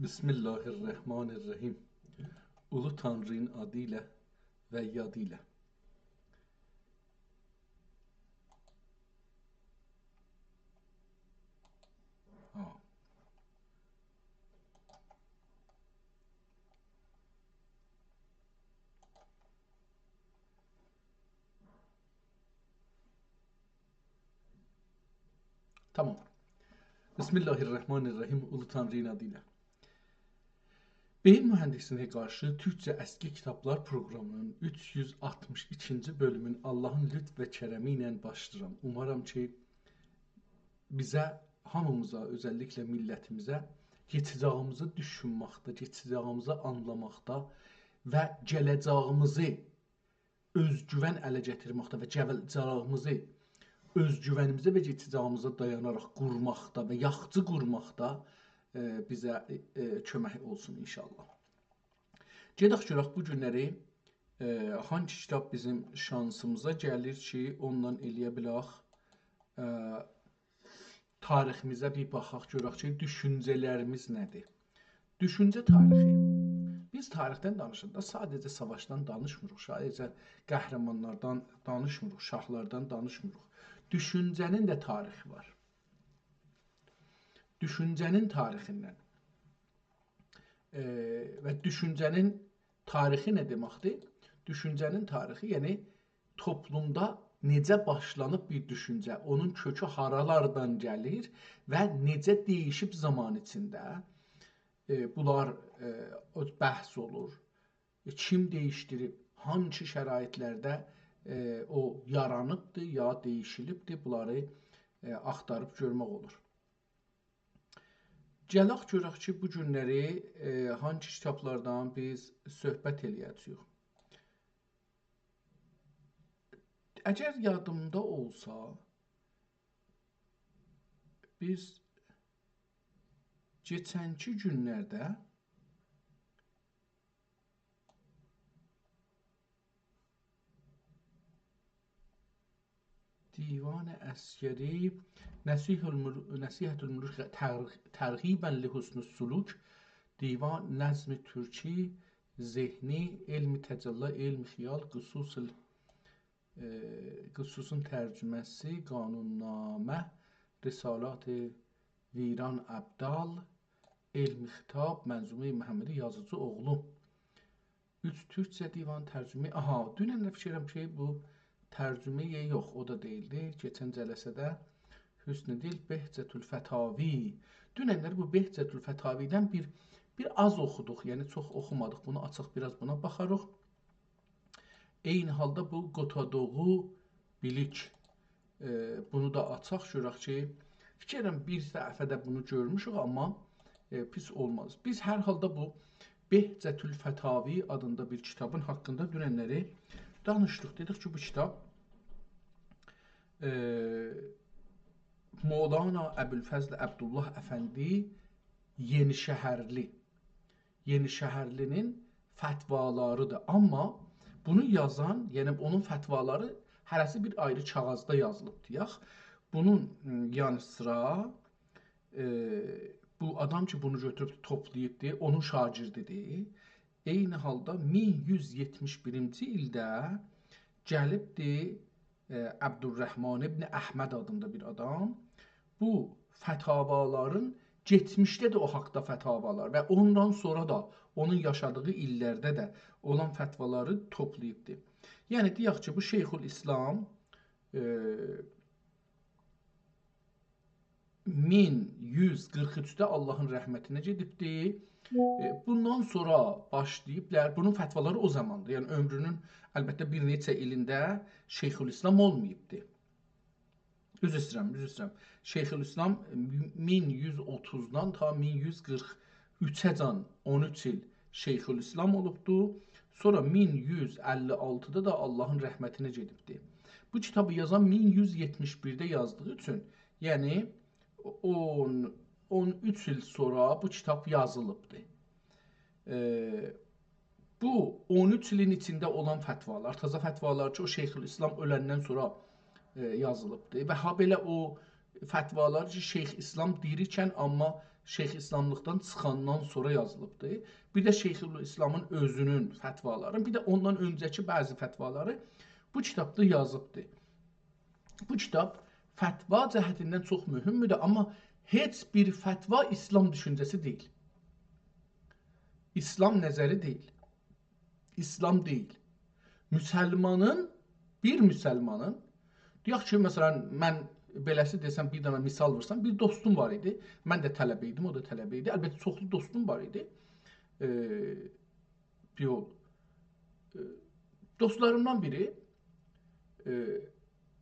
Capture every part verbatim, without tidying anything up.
بسم الله الرحمن الرحیم. اولو تانری‌نین آدی ایله و یادی ایله. ها. تامام. بسم الله الرحمن الرحیم. اولو تانری‌نین آدی ایله. بئیین موهندیسلیگینه قارشی تورکجه اسکی کیتابلار پروقرامی‌نین اوچ یوز آلتمیش ایکینجی بؤلومون آللاهین لطف و کرمی ایله باشلاییرام. اومارام کی، بیزه، هامیمیزا، اؤزللیکله میللتیمیزه کئچه‌جه‌ییمیزی دوشونمکده، کئچه‌جه‌ییمیزی آنلاماقدا و گله‌جه‌ییمیزی اؤزگوون اله گتیرمکده و گله‌جه‌ییمیزی اؤزگوونیمیزه و کئچه‌جه‌ییمیزه دایاناراق قورماقدا و یاخشی قورماقدا، ائ، بیزه، ائ، کؤمک اولسون انشاءالله. گئدک گؤرک بو گونلری، ائ، هانگی کیتاب بیزیم شانسیمیزا گلیر کی، اونونلا ائلیه بیلک، ائ، تاریخیمیزه بیر باخاق، گؤرک کی، دوشونجه‌لریمیز نه‌دیر؟ دوشونجه تاریخی. بیز تاریخدن دانیشاندا ساده‌جه ساواشدان دانیشمیریق، ساده‌جه قهرمانلاردان دانیشمیریق، شاهلاردان دانیشمیریق. دوشونجه‌نین ده تاریخی وار. دوشونجه‌نین تاریخیندن. ائ، و دوشونجه‌نین تاریخی نه دئمکدیر؟ دوشونجه‌نین تاریخی، یعنی توپلومدا نئجه باشلانیب بیر دوشونجه، اونون کؤکو هارالاردان گلیر و نئجه دییشیب زامان ایچینده، ائ، بونلار، ائ، او بحث اولور. ائ، کیم دییشدیریب، هانسی شرایطلرده، ائ، او یارانیبدیر، یا دییشیلیبدیر، بونلاری، ائ، آختاریب گؤرمک اولور. گلک گؤرک کی، بو گونلری، ائ، هانسی کیتابلاردان بیز صحبت ائله‌یه‌جه‌ییک. اگر یادیمدا اولسا، بیز کئچنکی گونلرده دیوان عسگری، نصیح الملو-، نصیحة الملوک تر-، ترغیباً لحسن السلوک، دیوان نظم ترکی، ذهنی، علم تجلی، علم خیال، قصوص ال-، ائ، قصوصون ترجمه‌سی، قانون‌نامه، رسالات ویران ابدال، علم خطاب، منظومهٔ محمدی یازیجی‌اوغلو. اوچ تورکجه دیوان ترجمه، آها، دوننلر فیکر ائلیرم کی، بو ترجمه یوخ، او دا دئییلدی. کئچن جلسه‌ده حسن دل، بهجة الفتاوی. دوننلر بو بهجة الفتاوی‌دن بیر، بیر آز اوخودوق، یعنی چوخ اوخومادیق. بونو آچاق، بیر آز بونا باخاریق. عینی حالدا بو قوتادوغو بیلیک، ائ، بونو دا آچاق، گؤرک کی، فیکر ائلیرم بیر دفعه ده بونو گؤرموشوک، آمما، ائ، پیس اولماز. بیز هر حالدا بو بهجة الفتاوی آدیندا بیر کیتابین حاقیندا دوننلری دانیشدیق. دئدیک کی، بو کیتاب، ائ، مولانا ابوالفضل عبدالله افندی یئنی‌شهرلی، یئنی‌شهرلی‌نین فتوالاری‌دیر. آمما بونو یازان، یعنی اونون فتوالاری هره‌سی بیر آیری کاغیذدا یازیلیب دئیک. بونون، م، یانی سیرا، ائ، بو آدام کی، بونو گؤتوروب توپلاییبدی، اونون شاگردی‌دیر. عینی حالدا مین یوز یئتمیش بیرینجی ایلده گلیبدی، ائ، عبدالرحمن ابن احمد آدیندا بیر آدام. بو فتاوالارین، کئچمیشده ده او حاقدا فتاوالار و اوندان سونرا دا، اونون یاشادیغی ایللرده ده اولان فتوالاری توپلاییبدی. یعنی، دئیک کی، بو شیخ‌الاسلام، ائ، مین یوز قیرخ اوچده آللاهین رحمتینه گئدیبدی. ائ، بوندان سونرا باشلاییبلار، بونون فتوالاری او زاماندیر. یعنی، عؤمرونون، البته، بیر نئچه ایلینده شیخ‌الاسلام اولماییبدی. عذر ایسته‌ییرم، عذر ایسته‌ییرم. شیخ‌الاسلام مین یوز اوتوزدان تا مین یوز قیرخ اوچه‌جن اون اوچ ایل شیخ‌الاسلام اولوبدو. سونرا مین یوز اللی آلتیدا دا آللاهین رحمتینه گئدیبدی. بو کیتابی یازان مین یوز یئتمیش بیرده یازدیغی اوچون، یعنی اون، اون اوچ ایل سونرا بو کیتاب یازیلیبدی. ائ، بو اون اوچ ایلین ایچینده اولان فتوالار، تازا فتوالار کی، او شیخ‌الاسلام اؤلندن سونرا، ائ، یازیلیبدی. و هابئله او فتوالار کی، شیخ‌الاسلام دیری‌کن، آمما شیخ اسلاملیقدان چیخاندان سونرا یازیلیبدیر. بیر ده شیخ‌الاسلامین اؤزونون فتوالاری، بیر ده اوندان اؤنجه‌کی بعضی فتوالاری بو کیتابدا یازیبدیر. بو کیتاب فتوا جهتیندن چوخ مهمدور، آمما هئچ بیر فتوا اسلام دوشونجه‌سی دئییل. اسلام نظری دئییل. اسلام دئییل. مسلمانین، بیر مسلمانین، دئیک کی، مثلا، من بئله‌سی دئسم، بیر دنه مثال وورسام، بیر دوستوم وار ایدی. من ده طلبه ایدیم، او دا طلبه ایدی. البته، چوخلو دوستوم وار ایدی. ائ، یول. ائ، دوستلاریمدان بیری، ائ،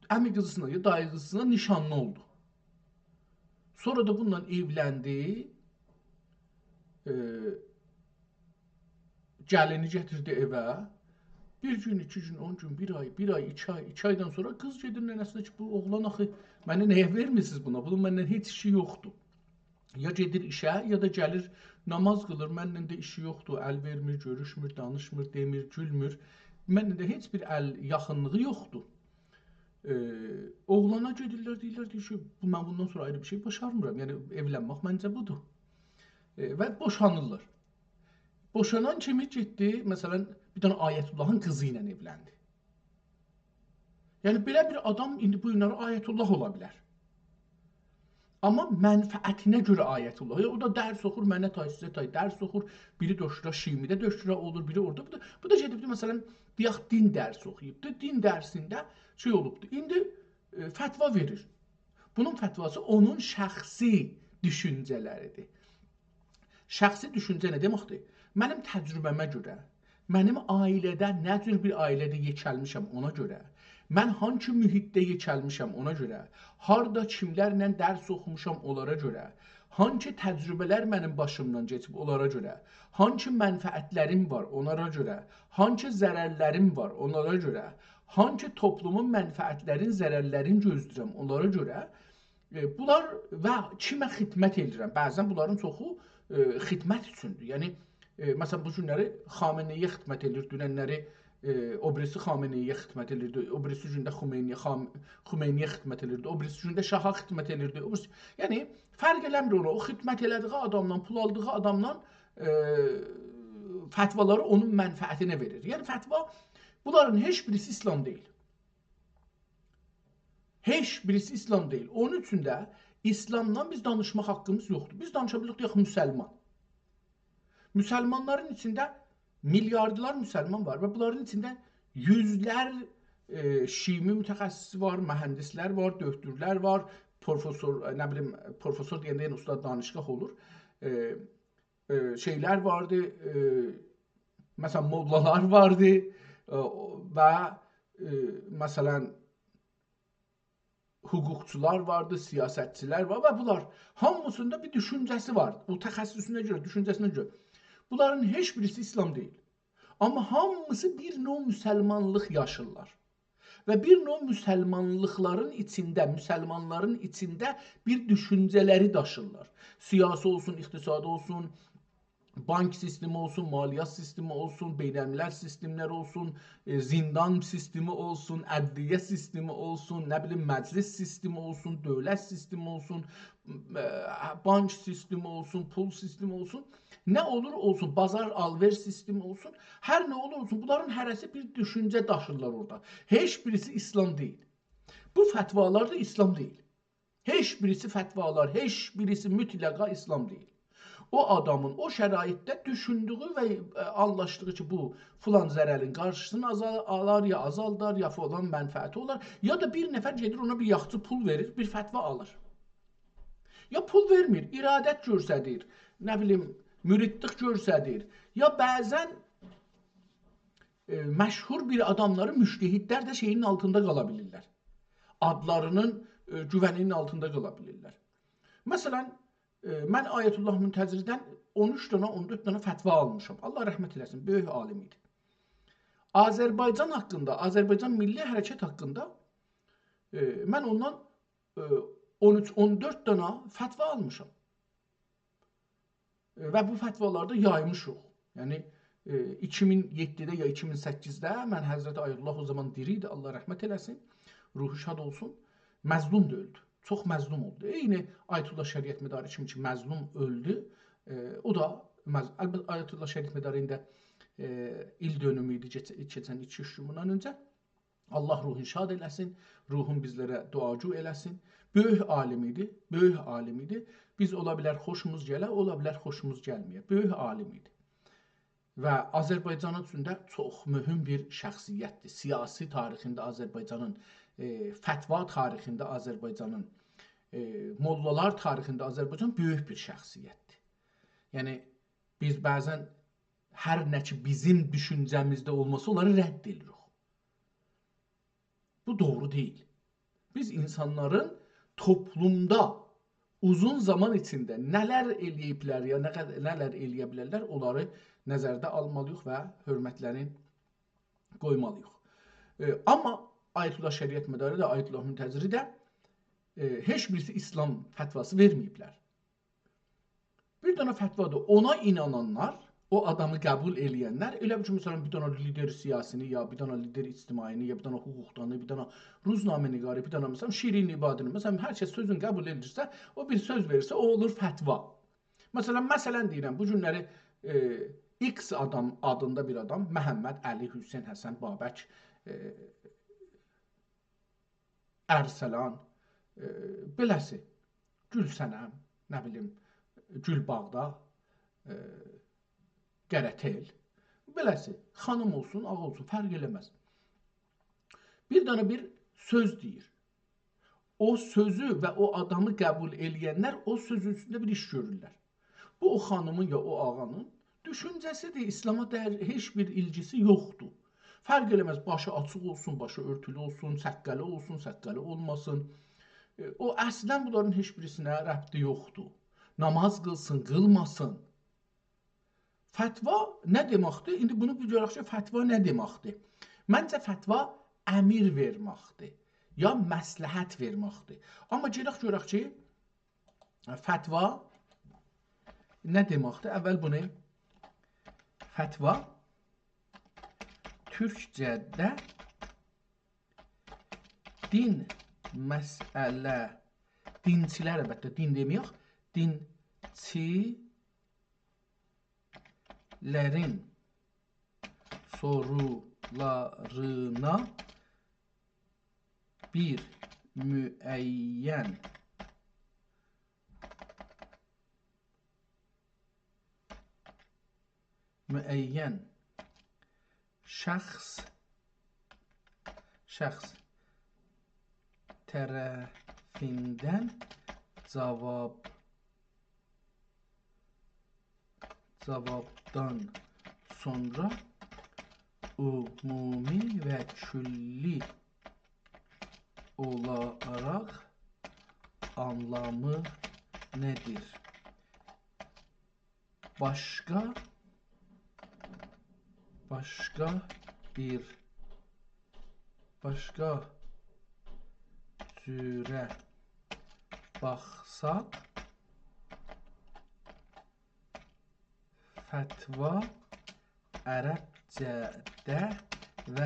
عمی قیزیسینا، یا دایی قیزیسینا نیشانلی اولدو. سونرا دا بونونلا ائولندی. ائ، گلینی گتیردی ائوه. بیر گون، ایکی گون، اون گون، بیر آی، بیر آی، ایکی آی، ایکی آیدان سونرا قیز گئدیر ننه‌سینه کی، بو اوغلان آخی منی نییه وئرمیرسینیز بونا؟ بونون مندن هئچ ایشی یوخدور. یا گئدیر ایشه، یا دا گلیر نماز قیلیر، منن ده ایشی یوخدور، ال وئرمیر، گؤروشمور، دانیشمیر، دئمیر، گولمور. منن ده هئچ بیر ال یاخینلیغی یوخدور. ائ، اوغلانا گئدیرلر، دئییرلر، دئییر کی، بو، من بوندان سونرا آیری بیر شئی باشارمیرام. یعنی، ائولنمک منجه بودور. ائ، و بوشانیرلار. بوشانان کیمی گئتدی، مثلا، بیر دنه آیت‌اللهین قیزی ایله ائولندی. یعنی، بئله بیر آدام ایندی بو گونلری آیت‌الله اولا بیلر. آمما منفعتینه گؤره آیت‌الله. یعنی، او دا درس اوخور، منه تای، سیزه تای درس اوخور. بیری دکترا شیمی‌ده دکترا اولور، بیری اورادا. بو دا، بو دا گئدیبدی، مثلا، دئیک، دین درسی اوخویوبدو. دین درسینده شئی اولوبدو. ایندی، ائ، فتوا وئریر. بونون فتواسی اونون شخصی دوشونجه‌لریدیر. شخصی دوشونجه نه دئمکدیر؟ منیم تجربه‌مه گؤره، منیم عائله‌ده نه جور بیر عائله‌ده یئکلمیشم، اونا گؤره، من هانسی محیطده یئکلمیشم، اونا گؤره، هاردا کیملرله درس اوخوموشام، اونلارا گؤره، هانسی تجربه‌لر منیم باشیمدان کئچیب، اونلارا گؤره، هانسی منفعت‌لریم وار، اونلارا گؤره، هانسی ضررلریم وار، اونلارا گؤره، هانسی توپلومون منفعت‌لرین، ضررلرین گؤزله‌ییرم، اونلارا گؤره، ائ، بونلار و کیمه خدمت ائدیرم؟ بعضا بونلارین چوخو، ائ، خدمت اوچوندور. یعنی، ائ، مثلا، بو گونلری خامنه‌ای‌یه خدمت ائدیر، دوننلری، ائ، او بیریسی خامنه‌ای‌یه خدمت ائدیردی، او بیریسی گون ده خمینی‌یه، خام-، خمینی‌یه خدمت ائدیردی، او بیریسی گون ده شاها خدمت ائدیردی. او بیریسی، یعنی، فرق ائله‌میر اونا. او خدمت ائله‌دیگی آدامدان، پول آلدیغی آدامدان، ائ، فتوالاری اونون منفعتینه وئریر. یعنی، فتوا، بونلارین هئچ بیریسی اسلام دئییل. هئچ بیریسی اسلام دئییل. اونون اوچون ده اسلامدان بیز دانیشماق حاققیمیز یوخدور. بیز دانیشا بیلیریک، دئیک، مسلمان. مسلمانلارین ایچینده میلیاردلار مسلمان وار و بونلارین ایچینده یوزلر، ائ، شیمی متخصصی وار، مهندس‌لر وار، دؤکتورلر وار، پروفسور، ائ، نه بیلیم، پروفسور دئینده یئنه استاد دانشگاه اولور. ائ، ائ، شئیلر واردی، ائ، مثلا، موللالار واردی، ائ، و، ائ، مثلا، حقوقچولار واردی، سیاستچی‌لر وار و بونلار هامیسیندا بیر دوشونجه‌سی وار. او تخصصونه گؤره، دوشونجه‌سینه گؤره. بونلارین هئچ بیریسی اسلام دئییل. آمما هامیسی بیر نوع مسلمانلیق یاشیرلار. و بیر نوع مسلمانلیقلارین ایچینده، مسلمانلارین ایچینده بیر دوشونجه‌لری داشیرلار. سیاسی اولسون، اقتصادی اولسون، بانک سیستمی اولسون، مالیات سیستمی اولسون، بین‌الملل سیستم‌لر اولسون، ائ، زیندان سیستمی اولسون، عدلیه سیستمی اولسون، نه بیلیم، مجلس سیستمی اولسون، دؤولت سیستمی اولسون، ائ، بانک سیستمی اولسون، پول سیستمی اولسون، نه اولور اولسون، بازار آلوئر سیستمی اولسون، هر نه اولور اولسون، بونلارین هره‌سی بیر دوشونجه داشیرلار اورادا. هئچ بیریسی اسلام دئییل. بو فتوالار دا اسلام دئییل. هئچ بیریسی فتوالار، هئچ بیریسی مطلقا اسلام دئییل. او آدامین او شرایطده دوشوندویو و، ائ، آنلاشدیغی کی، بو فلان ضررین قارشیسینی آزال-، آلار، یا آزالدار، یا فلان منفعتی اولار، یا دا بیر نفر گئدیر اونا بیر یاخچی پول وئریر، بیر فتوا آلیر. یا پول وئرمیر، ارادت گؤستریر، نه بیلیم، مریدلیک گؤستریر. یا بعضا، ائ، مشهور بیر آداملاری مجتهدلر ده شئیین آلتیندا قالا بیلیرلر. آدلارینین، ائ، گوونینین آلتیندا قالا بیلیرلر. مثلا، ائ، من آیت‌الله منتظری‌دن اون اوچ دنه، اون دؤرد دنه فتوا آلمیشام. الله رحمت ائله‌سین، بؤیوک عالیم ایدی. آذربایجان حاقیندا، آذربایجان میللی حرکت حاقیندا، ائ، من اوندان، ائ، اون اوچ، اون دؤرد دنه فتوا آلمیشام. ائ، و بو فتوالاری دا یایمیشیق. یعنی، ائ، ایکی مین یئددیده یا ایکی مین سککیزده من حضرت آیت‌الله او زامان دیری ایدی، الله رحمت ائله‌سین، روحو شاد اولسون، مظلوم دا اؤلدو. چوخ مظلوم اولدو. عینی آیت‌الله شریعتمداری کیمی کی، مظلوم اؤلدو. ائ، او دا مظ-، البته، آیت‌الله شریعتمداری ایندی، ائ، ایل دؤنومو ایدی، کئچ-، کئچن ایکی-اوچ گون بوندان اؤنجه. الله روحون شاد ائله‌سین، روحون بیزلره دعاگو ائله‌سین. بؤیوک عالیم ایدی، بؤیوک عالیم ایدی. بیز اولا بیلر خوشوموز گله، اولا بیلر خوشوموز گلمه‌یه. بؤیوک عالیم ایدی. و آذربایجانین اوچون ده چوخ مهم بیر شخصیت‌دیر. سیاسی تاریخینده آذربایجانین، ائ، فتوا تاریخینده آذربایجانین، ائ، موللالار تاریخینده آذربایجان بؤیوک بیر شخصیت‌دیر. یعنی، بیز بعضا هر نه کی بیزیم دوشونجه‌میزده اولماسا، اونلاری رد ائدیریک. بو دوغرو دئییل. بیز اینسانلارین توپلومدا اوزون زامان ایچینده نه‌لر ائله‌ییبلر یا نه قد-، نه‌لر ائله‌یه بیلرلر، اونلاری نظرده آلمالی‌ییق و حؤرمتلرین قویمالی‌ییق. ائ، آمما آیت‌الله شریعتمداری دا، آیت‌الله منتظری ده، ائ، هئچ بیریسی ایسلام فتواسی وئرمه‌ییبلر. بیر دنه فتوادیر. اونا اینانانلار، او آدامی قبول ائله‌ینلر، ائله بیل کی، مثلا، بیر دنه لیدر سیاسینی، یا بیر دنه لیدر اجتماعینی، یا بیر دنه حقوقدانی، بیر دنه روزنامه‌نگاری، بیر دنه، مثلا، شیرین عبادی‌نی، مثلا، هر کس سؤزون قبول ائدیرسه، او بیر سؤز وئریرسه، او اولور فتوا. مثلا، مثلا دئییرم، بو گونلری، ائ، ایکس آدام، آدیندا بیر آدام، محمد، علی، حسین، حسن، بابک، ائ، ارسلان، ائ، بئله‌سی، گول‌صنم، نه بیلیم، گول‌باغدا، ائ، قره‌تئل، بئله‌سی، خانیم اولسون، آقا اولسون، فرق ائله‌مز. بیر دنه بیر سؤز دئییر. او سؤزو و او آدامی قبول ائله‌ینلر او سؤزون اوستونده بیر ایش گؤرورلر. بو او خانیمین یا او آقانین دوشونجه‌سی‌دیر، ایسلاما دَیَر، هئچ بیر ایلگیسی یوخدور. فرق ائله‌مز، باشی آچیق اولسون، باشی اؤرتولو اولسون، سققلی اولسون، سققلی اولماسین. ائ، او اصلا بونلارین هئچ بیریسینه ربطی یوخدور. ناماز قیلسین، قیلماسین. فتوا نه دئمکدیر؟ ایندی بونو بیر گؤرک کی، فتوا نه دئمکدیر؟ منجه، فتوا امر وئرمکدیر، یا مصلحت وئرمکدیر. آمما گئدک گؤرک کی، فتوا نه دئمکدیر؟ اول بونو، فتوا تورکجه‌ده دین مسئله، دینچیلر، البته، دین دئمه‌یک، دینچیلرین سورولارینا بیر معین، معین شخص، شخص طرفیندن جواب، جوابدان سونرا عمومی و کلی اولاراق آنلامی نه‌دیر؟ باشقا، باشقا بیر، باشقا جوره باخساق، فتوا عربجه‌ده و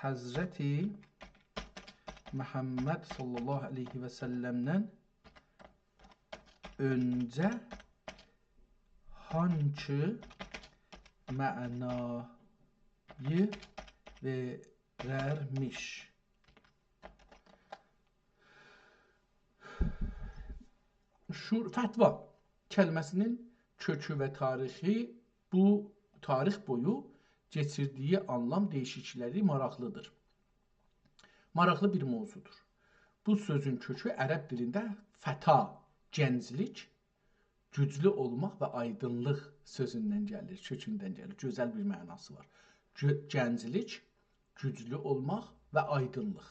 حضرت محمد صلی الله علیه و سلم‌دن اؤنجه هانسی معنایی وئررمیش؟ شور-، فتوا کلمه‌سینین کؤکو و تاریخی، بو تاریخ بویو کئچیردیگی آنلام دییشیکلیک‌لری ماراقلی‌دیر. ماراقلی بیر موضوعدور. بو سؤزون کؤکو عرب دیلینده فتا، گنجلیک، گوجلو اولماق و آیدینلیق سؤزوندن گلیر، کؤکوندن گلیر. گؤزل بیر معناسی وار. گؤ-، گنجلیک، گوجلو اولماق و آیدینلیق.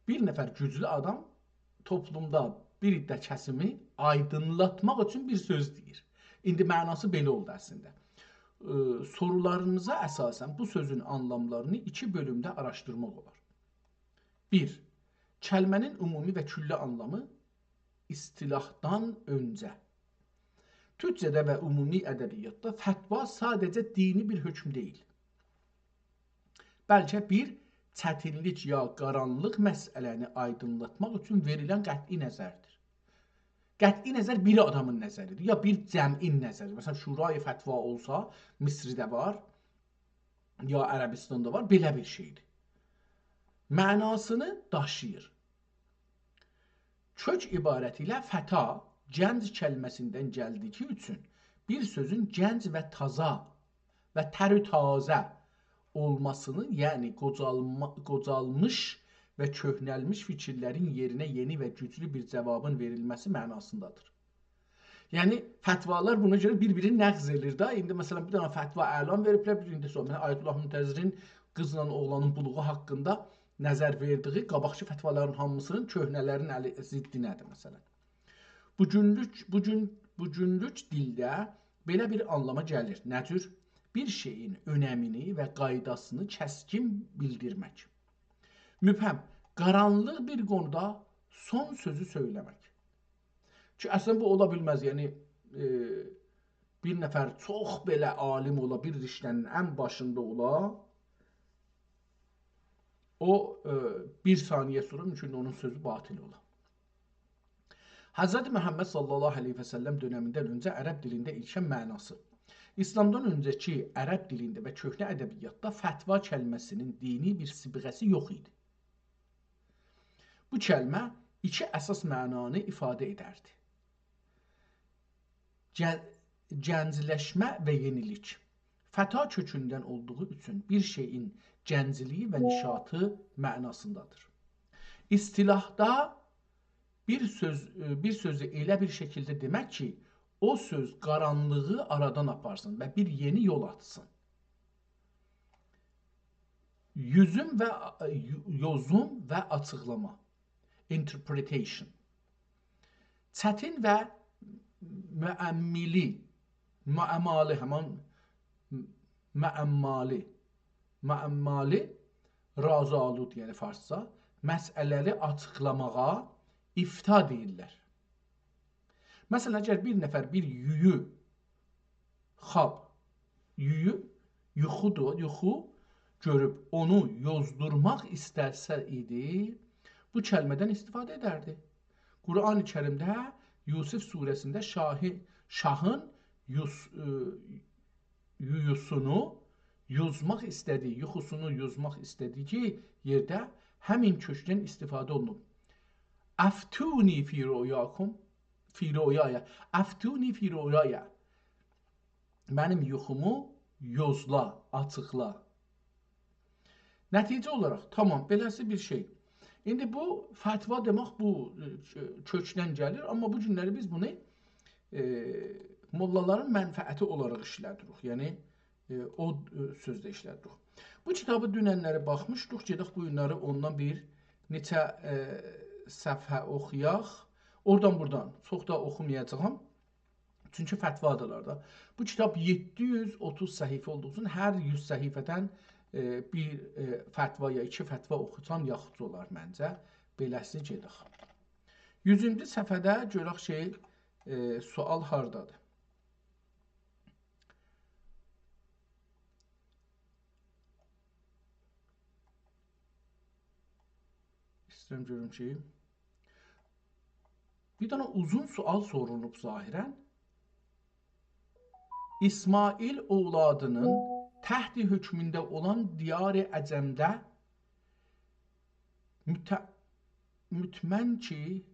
بیر نفر گوجلو آدام توپلومدا بیر عده کسیمی آیدینلاتماق اوچون بیر سؤز دئییر. ایندی معناسی بئله اولدو اصلینده. ائ، سورولارینیزا اساساً بو سؤزون آنلاملارینی ایکی بؤلومده آراشدیرماق اولار. بیر، کلمه‌نین عمومی و کلی آنلامی اصطلاحدان اؤنجه. تورکجه‌ده و عمومی ادبیاتدا فتوا ساده‌جه دینی بیر حکم دئییل، بلکه بیر چتینلیک یا قارانلیق مسئله‌نی آیدینلاتماق اوچون وئریلن قطعی نظردیر. قطعی نظر بیر آدامین نظریدیر، یا بیر جمعین نظریدیر. مثلا، شورای فتوا اولسا، مصرده وار، یا عربستاندا وار، بئله بیر شئیدیر. معناسینی داشیییر. کؤک عبارتی ایله فتا گنج کلمه‌سیندن گلدیگی اوچون بیر سؤزون گنج و تازا و تر و تازه اولماسینی، یعنی قوجالما-، قوجالمیش و کؤهنلمیش فیکیرلرین یئرینه یئنی و گوجلو بیر جاوابین وئریلمه‌سی معناسیندادیر. یعنی، فتوالار بونا گؤره بیر-بیرینی نقض ائله‌ییر ده. ایندی، مثلا، بیر دنه فتوا اعلان وئریبلر، بیر ایندی سونرا، مثلا، آیت‌الله محمود تجدیدین قیزلا اوغلانین بلوغو حاقیندا نظر وئردیگی قاباقکی فتوالارین هامیسینین کؤهنه‌لرین الی ضدینه‌دیر، مثلا. بوگونلوک، بوگون، بوگونلوک دیلده بئله بیر آنلاما گلیر. نه جور؟ بیر شئیین اؤنمینی و قایداسینی کسکین بیلدیرمک. مبهم، قارانلیق بیر قونودا سون سؤزو سؤیله‌مک. کی، اصلا بو اولا بیلمز. یعنی، ائ، بیر نفر چوخ بئله عالم اولا، بیر رشته‌نین ان باشیندا اولا، او، ائ، بیر ثانیه سونرا مومکوندور اونون سؤزو باطل اولا. حضرت محمد صلی الله علیه و سلم دؤنمیندن اؤنجه عرب دیلینده ایلکن معناسی. ایسلامدان اؤنجه‌کی عرب دیلینده و کؤهنه ادبیاتدا فتوا کلمه‌سینین دینی بیر صبغه‌سی یوخ ایدی. بو کلمه ایکی اساس معنانی ایفاده ائدردی. گن-، گنجلشمه و یئنیلیک. فتا کؤکوندن اولدوغو اوچون بیر شئیین گنجلیگی و نشاطی معناسیندادیر. اصطلاحدا بیر سؤز، بیر سؤزو ائله بیر شکیلده دئمک کی، او سؤز قارانلیغی آرادان آپارسین و بیر یئنی یول آچسین. یوزوم و، یو-، یوزوم و آچیقلاما. Interpretation. چتین و معمالی، معمالی، همان معمالی، معمالی، رازآلود، یعنی فارسجا، مسئله‌لری آچیقلاماغا افتا دئییرلر. مثلا، اگر بیر نفر بیر یویو، خواب، یویو، یوخودور، یوخو گؤروب اونو یوزدورماق ایسته‌سه ایدی، بو کلمه‌دن استفاده ائدردی. قرآن کریمده یوسف سوره‌سینده شاهی-، شاهین یوس-، ائ، یویوسونو یوزماق ایسته‌دیگی، یوخوسونو یوزماق ایسته‌دیگی یئرده همین کؤکدن استفاده اولونوب. «افتونی فی رؤیاکم»، فی رؤیایا. «افتونی فی رؤیایا». منیم یوخومو یوزلا، آچیقلا. نتیجه اولاراق، تامام، بئله‌سی بیر شئی. ایندی بو فتوا دئمک بو، ائ، کؤکدن گلیر، آمما بو گونلری بیز بونو، ائ، موللالارین منفعتی اولاراق ایشله‌دیریک. یعنی، ائ، او، ائ، سؤزده ایشله‌دیریک. بو کیتابی دوننلری باخمیشدیق، گئدک بو گونلری اوندان بیر نئچه، ائ، صفحه اوخویاق. اورادان بورادان، چوخ دا اوخومایاجاغام. چونکی فتوادیرلار دا. بو کیتاب یئددی یوز اوتوز صفحه اولدوغو اوچون هر یوز صفحه‌دن، ائ، بیر، ائ، فتوا یا ایکی فتوا اوخوسان یاخشی اولار منجه. بئله‌سی گئدک. یوزونجو صفحه‌ده گؤرک کی، ائ، سؤال هاردادیر. ایسته‌ییرم گؤروم کی، بیر دنه اوزون سؤال سورولوب ظاهراً. اسماعیل اولادینین تحت حکمونده اولان دیار عجمده مت-، مطمئن کی،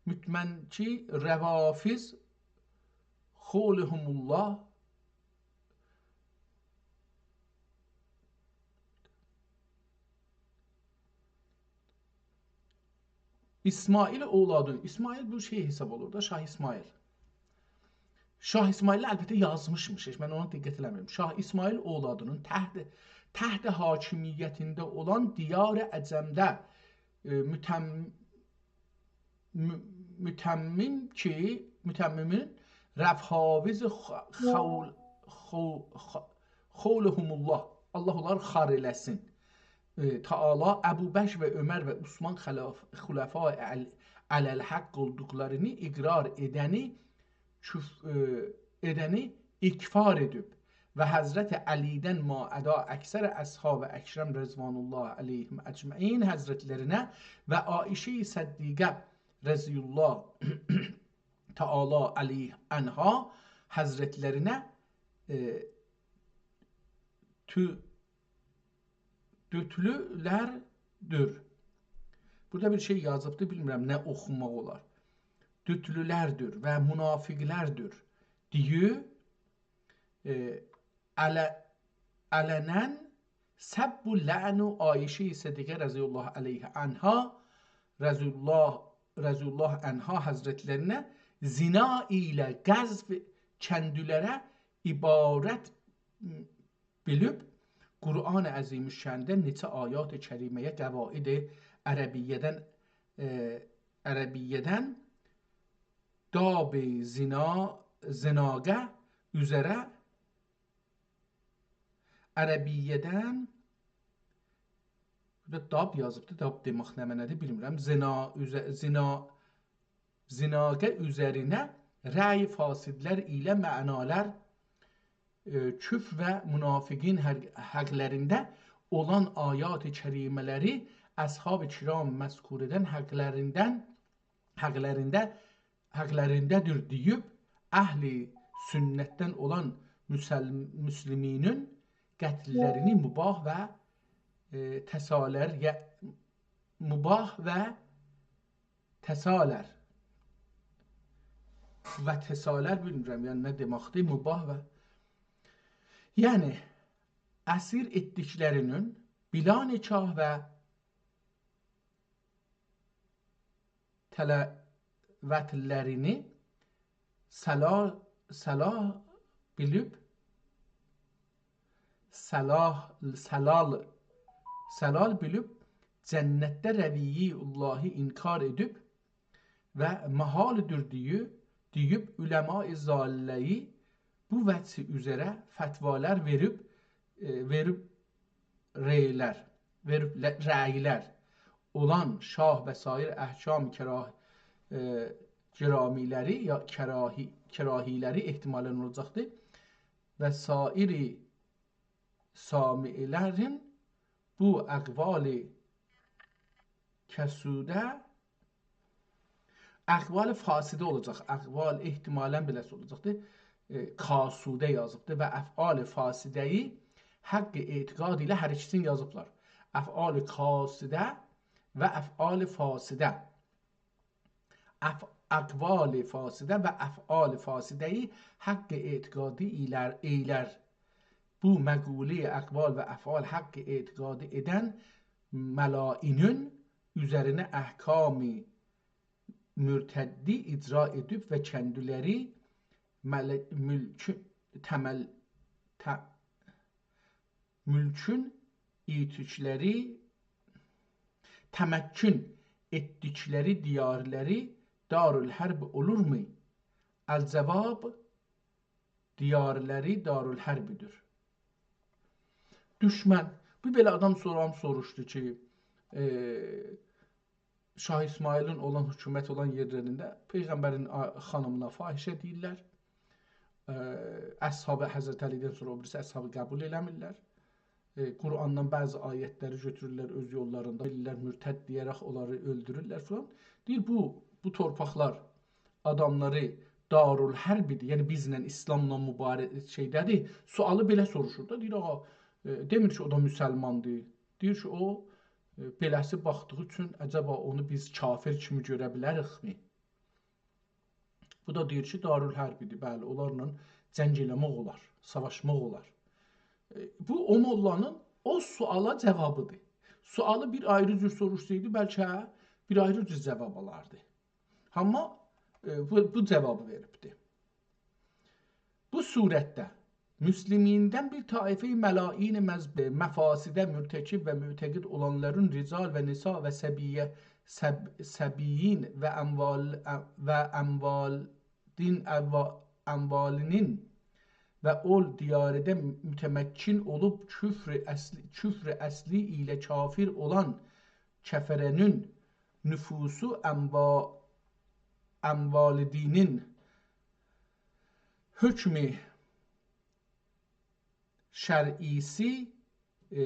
مطمئن کی، روافض خولهم الله، اسماعیل اولادین، اسماعیل بو شئی حساب اولور دا، شاه اسماعیل. شاه اسماعیل البته یازمیشمیش، هئچ من اونا دقت ائله‌میرم. شاه اسماعیل اولادینین تحت، تحت حاکمیتینده اولان دیار عجمده، ائ، متم-، م-، متمم کی، متممین روافض خ-، خول-، خو-، خ-، خولهم الله، الله اونلاری خوار ائله‌سین، ائ، تعالی، ابوبکر و عمر و عثمان خلاف-، خلفای ال-، علی الحق اولدوقلارینی اقرار ائدنی کف-، ائ، ائدنی اکفار ائدیب و حضرت علی‌دن ما عدا اکثر اصحاب اکرم رضوان الله علیهم اجمعین حضرتلرینه و عایشه‌ی صدیقه رضی الله تعالی علیه عنها حضرتلرینه، ائ، تو-، دوتلولردیر. بورادا بیر شئی یازیبدی، بیلمیرم نه اوخوماق اولار. دوتلولردیر و منافقلردیر دئییب، ائ، عل-، علناً سب و لعن عایشه‌ی صدیقه رضی الله علیه عنها، رضی الله، رضی الله عنها حضرتلرینه زنا ایله قذف کندیلره عبارت بیلیب، قرآن عظیم‌الشأنده نئچه آیات کریمه‌یه قواعد عربیه‌دن، ائ، عربیه‌دن داب زنا، زناقه اوزره، عربیه‌دن، بورادا داب یازیبدی، داب دئمک نه معنادیر، بیلمیرم. زنا، اوزه-، زنا، زناقه اوزرینه رأی فاسدلر ایله معنالار، ائ، کفر و منافقین حق-، حقلرینده اولان آیات کریمه‌لری اصحاب کرام مذکوره‌دن حقلریندن، حقلرینده، حقلرینده‌دیر دئییب، اهل سنتدن اولان مسل-، مسلمینین قتللرینی مباح و، ائ، تسالر، یا، مباح و تسالر. و تسالر بیلمیرم، یعنی نه دئمکدیر، مباح و، یعنی اسیر ائتدیکلرینین بلا نکاح و تلوتلرینی صلاح، صلاح بیلیب، صلاح، صلال، صلال بیلیب، جنتده رویه‌ی اللهی انکار ائدیب و محالدیر دئییب، دئییب علمای ضاله‌یی بو وجه اوزره فتوالار وئریب، ائ، وئریب رأیلر، وئریب ل-، رأیلر اولان شاه و سایر احکام کراه-، ائ، کراهیلری، یا کراهی-، کراهیلری احتمالاً اولاجاقدیر. و سایر سامعلرین بو اقوال کسوده، اقوال فاسده اولاجاق. اقوال احتمالاً بئله‌سی اولاجاقدیر. ائ، کاسوده یازیبدیر و افعال فاسده‌یی حق اعتقاد ایله هر ایکیسینی یازیبلار. افعال کاسوده و افعال فاسده. اف-، اقوال فاسده و افعال فاسده‌یی حق اعتقادی ایلر، ائیلر. بو مقوله‌ی اقوال و افعال حق اعتقادی ائدن ملائینین اوزرینه احکام مرتدی اجرا ائدیب و کندیلری مل-، ملک-، تمل-، ت-، ملکون ایتیکلری، تمکن ائتدیکلری دیارلری دارالحرب اولورمو؟ الجواب، دیارلری دارالحربدیر. دوشمن، بیر بئله آدام سورام سوروشدو کی، ائ، شاه اسماعیلین اولان، حکومت اولان یئرلرینده پیغمبرین آ-، خانیمینا فاحشه دئییرلر. ائ، اصحاب حضرت علی‌دن سونرا او بیریسی اصحابی قبول ائله‌میرلر. ائ، قرآندان بعضی آیتلری گؤتورورلر اؤز یوللاریندا، دئییرلر مرتد دئیه‌رک اونلاری اؤلدورورلر فلان. دئییر، بو، بو تورپاقلار آداملاری دارالحربدیر، یعنی بیزله، اسلاملا مبارز شئیده‌دیر. سؤالی بئله سوروشور دا، دئییر، آغا، ائ، دئمیر کی، او دا مسلماندیر. دئییر کی، او، ائ، بئله‌سی باخدیغی اوچون عجبا اونو بیز کافر کیمی گؤره بیلریک‌می؟ بو دا دئییر کی، دارالحربدیر، بلی، اونلارلا جنگ ائله‌مک اولار، ساواشماق اولار. ائ، بو او موللانین او سؤالا جوابیدیر. سؤالی بیر آیری جور سوروشسایدی، بلکه بیر آیری جور جواب آلاردی. آمما، ائ، بو، بو جوابی وئریبدی. بو صورتده مسلمیندن بیر طایفه ملائین مز-، مفاسده مرتکب و معتقد اولانلارین رجال و نساء و صبیه، صب-، صبیین و اموال، و اموال دین اوا-، اموالینین و اول دیارده متمکن اولوب کفر اصلی، کفر اصلی ایله کافر اولان کفره‌نین نفوسو اموا-، اموال دینین حکم شرعی‌سی، ائ،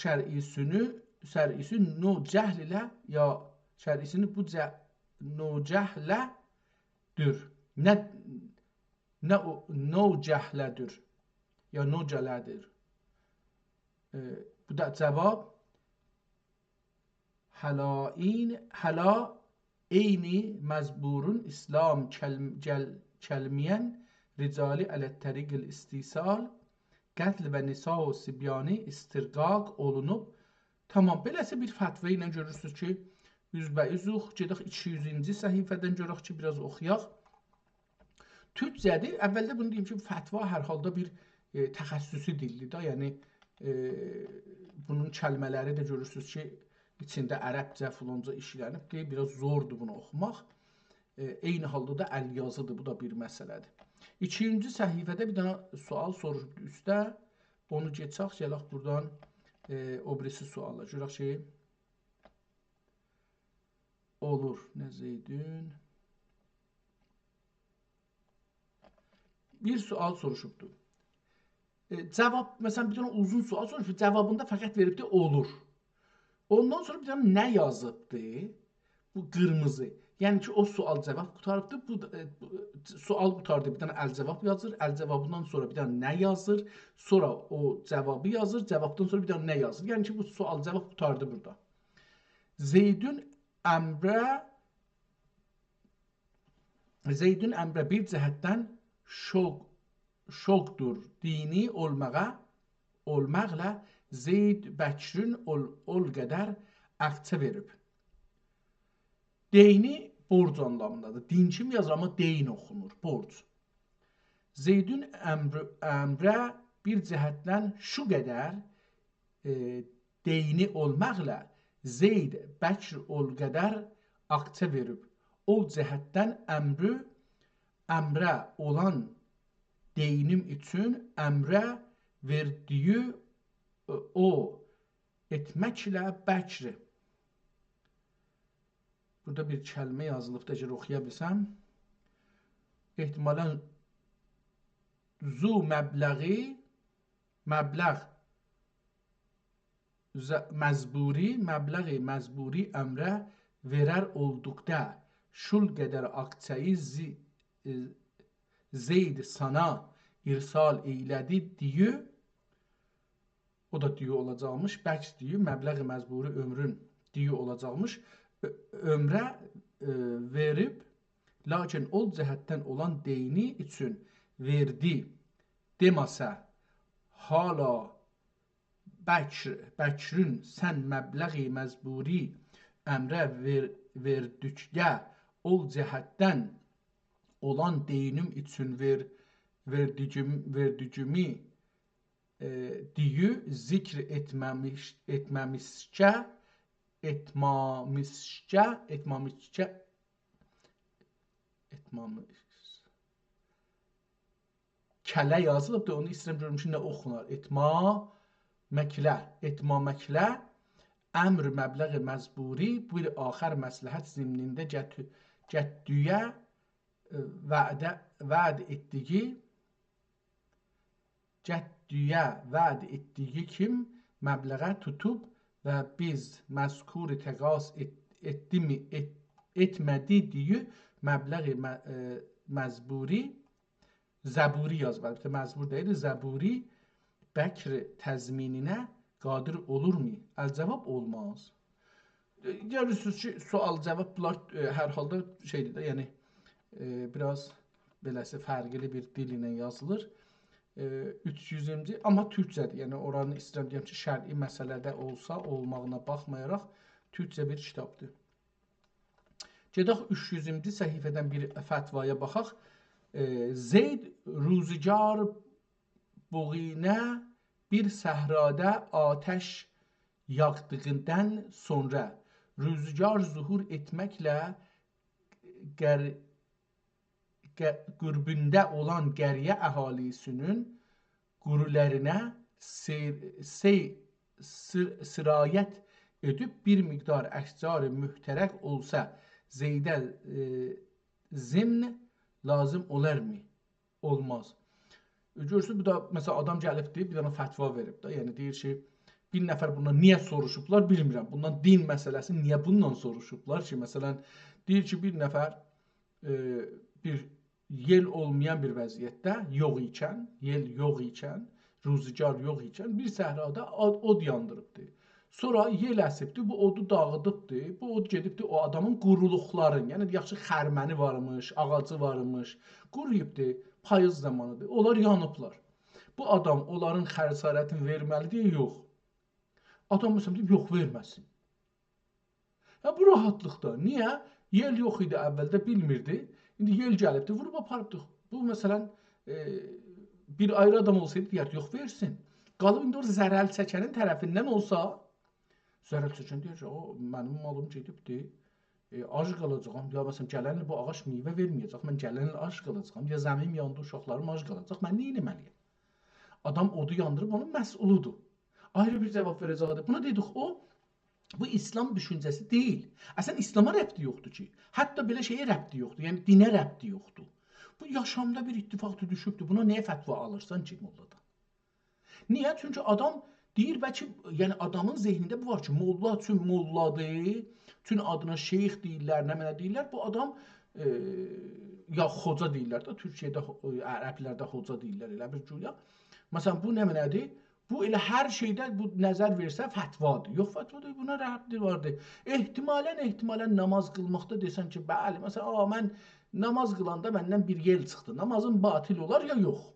شرعی‌سینی، شرعی‌سی نو جهل ایله، یا شرعی‌سینی بو جه-، نو جهله دور. نه، نه او، نو جهله دور. یا نو جهله دور. ائ، بو دا جواب. هلا عین، هلا عینی مجبورون اسلام کلم-، گل-، کلمه‌ین رجالی علی طریق الاستیصال، قتل و نساء و صبیانی استرقاق اولونوب. تامام، بئله‌سی بیر فتوا ایله گؤرورسونوز کی، اوزبه‌اوزوخ. گئدک ایکی یوزونجو صفحه‌دن گؤرک کی، بیر آز اوخویاق. تورکجه‌دیر. اولده بونو دئییم کی، فتوا هر حالدا بیر، ائ، تخصصی دیلدیر ده. یعنی، ائ، بونون کلمه‌لری ده گؤرورسونوز کی، ایچینده عربجه، فلانجا ایشلنیبدیر. بیر آز زوردور بونو اوخوماق. ائ، عینی حالدا دا ال‌یازیدیر. بو دا بیر مسئله‌دیر. ایکینجی صفحه‌ده بیر دنه سؤال سوروشوبدور اوسته. اونو کئچک، گلک بورادان، ائ، او بیریسی سؤالا. گؤرک کی، اولور. نه زیدون؟ بیر سؤال سوروشوبدو. ائ، جواب، مثلا، بیر دنه اوزون سؤال سوروشوب، جوابیندا فقط وئریبدی «اولور». اوندان سونرا بیر دنه «نه» یازیبدی. بو قیرمیزی. یعنی کی، او سؤال جواب قوتاریبدی. بو، ائ، بو، سؤال قوتاردی، بیر دنه «ال‌جواب» یازیر. «ال‌جواب»دان سونرا بیر دنه «نه» یازیر. سونرا او جوابی یازیر. جوابدان سونرا بیر دنه «نه» یازیر. یعنی کی، بو سؤال جواب قوتاردی بورادا. زیدون عمره، زیدون عمره بیر جهتدن شوق، شوقدور دینی اولماغا، اولماقلا زید بکرین اول، اول قدر آقچه وئریب. دینی بورج آنلامیندادیر. دین کیمی یازیر، آمما دین اوخونور، بورج. زیدون عمر، عمره بیر جهتدن شو قدر، ائ، دینی اولماقلا زید بکر اول قدر آقچه وئریب. اول جهتدن عمرو، عمره اولان دینیم اوچون عمره وئردیگی، ائ، او ائتمکله بکر. بورادا بیر کلمه یازیلیب دا کی، اوخویا بیلسم. احتمالا ذو مبلغی، مبلغ ز، مجبوری، مبلغ مجبوری عمره وئرر اولدوقدا، شول قدر آقچه‌یی زی، ائ، زید سانا ارسال ائیله‌دی دئیه، او دا دئیه اولاجاقمیش، بکر دئیه، مبلغ مجبوری عمرون دئیه اولاجاقمیش، ع، عمره، ائ، وئریب، لاکین اول جهتدن اولان دینی اوچون وئردی دئمه‌سه، حالا بکر، بکرون سن مبلغ مجبوری عمره وئر، وئردیکده، اول جهتدن اولان دینیم اوچون وئر، وئردیگیم، وئردیگیمی، ائ، دئیه ذکر ائتمه‌میش، ائتمه‌میشجه، ائتمامیشجه، ائتمامیشجه، ائتمامیش، کله یازیلیبدیر، اونو ایسته‌ییرم گؤروم کی، نه اوخونار. ائتمامکله، ائتمامکله، امر مبلغ مجبوری، بیر آخر مصلحت ضمنینده گتو، گتدویه، ائ، وعده، وعد ائتدیگی، گتدویه وعد ائتدیگی کیم مبلغه توتوب و بیز مذکور تقاضا ائت، ائتدیمی، ائت، ائتمه‌دی دئیه مبلغ م، ائ، مجبوری، ضبوری یازیب، البته مجبور دئییل، ضبوری بکر تضمینینه قادر اولورمو؟ ال‌جواب اولماز. ائ، گؤرورسونوز کی، سؤال جواب بونلار، ائ، هر حالدا شئیدیر ده، یعنی، ائ، بیر آز بئله‌سی فرقلی بیر دیل ایله یازیلیر. ائ، اوچ یوزونجو، آمما تورکجه‌دیر. یعنی اورانی ایسته‌ییرم دئیم کی، شرعی مسئله‌ده اولسا، اولماغینا باخمایاراق تورکجه بیر کیتابدیر. گئدک اوچ یوزونجو صفحه‌دن بیر فتوایا باخاق. ائ، زید روزگار بویونه بیر صحرادا آتش یاغدیغیندان سونرا روزگار ظهور ائتمکله قر، قه، قربوندا اولان قریه اهالی‌سینین قورولرینه سیر، سیر، سیر، سرایت ائدیب بیر مقدار اشجار محترق اولسا زیده، ائ، ضمن لازیم اولارمی؟ اولماز. گؤرورسونوز، بو دا، مثلا، آدام گلیبدی، بیر دنه فتوا وئریب ده. یعنی، دئییر کی، بیر نفر بوندان نییه سوروشوبلار، بیلمیرم. بوندان دین مسئله‌سینی نییه بوندان سوروشوبلار کی، مثلا، دئییر کی، بیر نفر، ائ، بیر یئل اولمایان بیر وضعیتده، یوخ ایکن، یئل یوخ ایکن، روزگار یوخ ایکن، بیر صحرادا اود، اود یاندیریبدی. سونرا یئل اسیبدی، بو اودو داغیدیبدی. بو اود گئدیبدی او آدامین قورولوقلارین، یعنی یاخشی خرمنی وارمیش، آغاجی وارمیش، قورویوبدی، پاییز زامانیدیر، اونلار یانیبلار. بو آدام اونلارین خسارتینی وئرمه‌لیدیر، یوخ؟ آدام، مثلا، دئییب، یوخ، وئرمه‌سین. یا، بو راحتلیقدا. نییه؟ یئل یوخ ایدی اولده، بیلمیردی. ایندی یئل گلیبدی، ووروب آپاریبدی. بو، مثلا، ائ، بیر آیری آدام اولسایدی، دئیردی، یوخ، وئرسین. قالیب ایندی اورادا ضرر چکنین طرفیندن اولسا، ضرر چکن دئییر کی، او، منیم مالیم گئدیبدی، ائ، آج قالاجاغام. یا، مثلا، گلن ایل بو آغاج میوه وئرمه‌یه‌جک، من گلن ایل آج قالاجاغام. یا زمینیم یاندی، اوشاقلاریم آج قالاجاق، من نه ائتمه‌لی‌یم؟ آدام اودو یاندیریب، اونون مسئولودور. آیری بیر جاواب وئره‌جکدیر. بونا دئدیک، او، بو ایسلام دوشونجه‌سی دئییل. اصلا، ایسلاما ربطی یوخدور کی. حتی بئله شئیه ربطی یوخدور. یعنی، دینه ربطی یوخدور. بو، یاشامدا بیر اتفاقدیر، دوشوبدور. بونا نییه فتوا آلیرسان کی، موللادان؟ نییه؟ چونکی آدام دئییر، بلکه، یعنی، آدامین ذهنینده بو وار کی، موللا چون موللادیر، چون آدینا شیخ دئییرلر، نمنه دئییرلر، بو آدام، ائ، یا خوجا دئییرلر ده، تورکیه‌ده، ائ، عربلرده خوجا دئییرلر، ائله بیر گویا. مثلا، بو نمنه‌دیر؟ بو ائله هر شئیده بو نظر وئرسه فتوادیر. یوخ، فتوا دئییل، بونا ربطی واردیر. احتمالا، احتمالا نماز قیلماقدا دئسن کی، بلی، مثلا، «آ، من نماز قیلاندا مندن بیر یئل چیخدی.» نمازین باطل اولار یا یوخ؟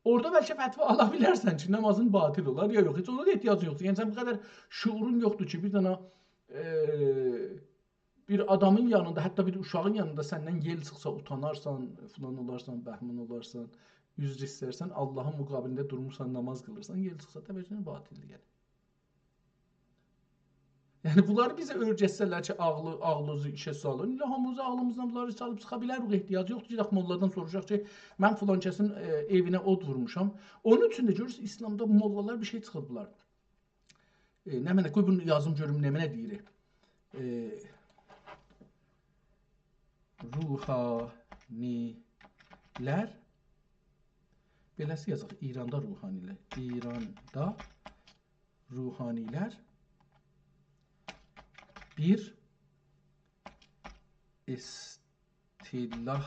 اورادا بلکه فتوا آلا بیلرسن کی، نمازین باطل اولار یا یوخ. هئچ اونا دا احتیاجین یوخدور. یعنی، سن بو قدر شعورون یوخدور کی، بیر دنه، ائ، بیر آدامین یانیندا، حتی بیر اوشاغین یانیندا سندن یئل چیخسا، اوتانارسان، فلان اولارسان، بهمان اولارسان، عذر ایسترسن، آللاهین مقابلینده دورموسان، نماز قیلیرسان، یئل چیخسا، طبیعی کی، باطلدیر، یعنی. یعنی، بونلاری بیزه اؤیرتسه‌لر کی، عاغلی، عاغلینیزی ایشه سالین. ائله هامیمیز عاغلیمیزدان بونلاری سالیب چیخا بیلریک، احتیاجی یوخدور کی، گئدک موللادان سوروشاق کی، من فلان کسین، ائ، ائوینه اود وورموشام. اونون اوچون ده گؤرورسونوز، ایسلامدا موللالار بیر شئی چیخیبلار. ائ، نمنه، قوی بونو یازیم گؤروم، نمنه دئییر. ائ، روحانی‌لر، بئله‌سی یازاق، ایراندا روحانی‌لر، ایراندا روحانی‌لر بیر اصطلاح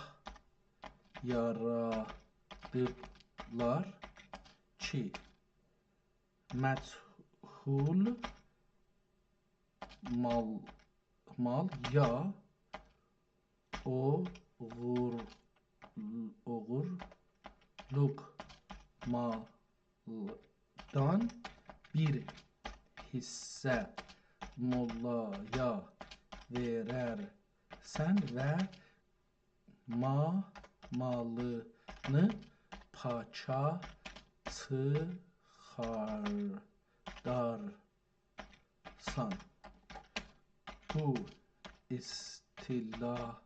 یارادیبلار کی، مجهول مال، مال یا اوغور، اوغورلوق مالدان بیر حیصه موللایا وئررسن و ما، مالینی پاکا چیخاردارسان. بو اصطلاح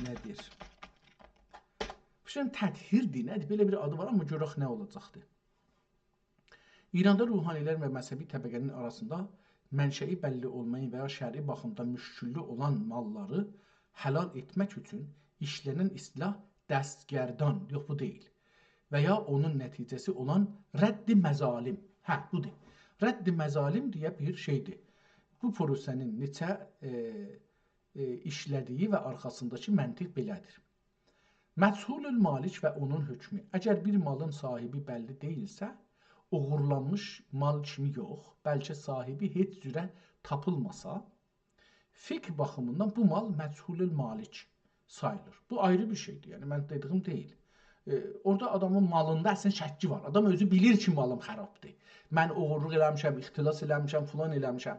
نه‌دیر؟ بو شئیین تطهیردیر، نه‌دیر؟ بئله بیر آدی وار، آمما گؤرک نه اولاجاقدیر. ایراندا روحانی‌لر و مذهبی طبقه‌نین آراسیندا منشئی بللی اولمایان و یا شرعی باخیمدان مشکللی اولان ماللاری حلال ائتمک اوچون ایشله‌نن اصطلاح دستگردان، یوخ، بو دئییل، و یا اونون نتیجه‌سی اولان رد مظالم. هه، بودور. رد مظالم دئیه بیر شئیدیر. بو پروسه‌نین نئچه، ائ، ائ، ایشله‌دیگی و آرخاسینداکی منطق بئله‌دیر. مجهول المالک و اونون حکمو. اگر بیر مالین صاحیبی بللی دئییلسه، اوغورلانمیش مال کیمی یوخ، بلکه صاحیبی هئچ جوره تاپیلماسا، فقه باخیمیندان بو مال مجهول المالک ساییلیر. بو آیری بیر شئیدیر، یعنی من دئدیگیم دئییل. ائ، اورادا آدامین مالیندا اصلینده شکی وار. آدام اؤزو بیلیر کی، مالیم خرابدیر. من اوغورلوق ائله‌میشم، اختلاس ائله‌میشم، فلان ائله‌میشم.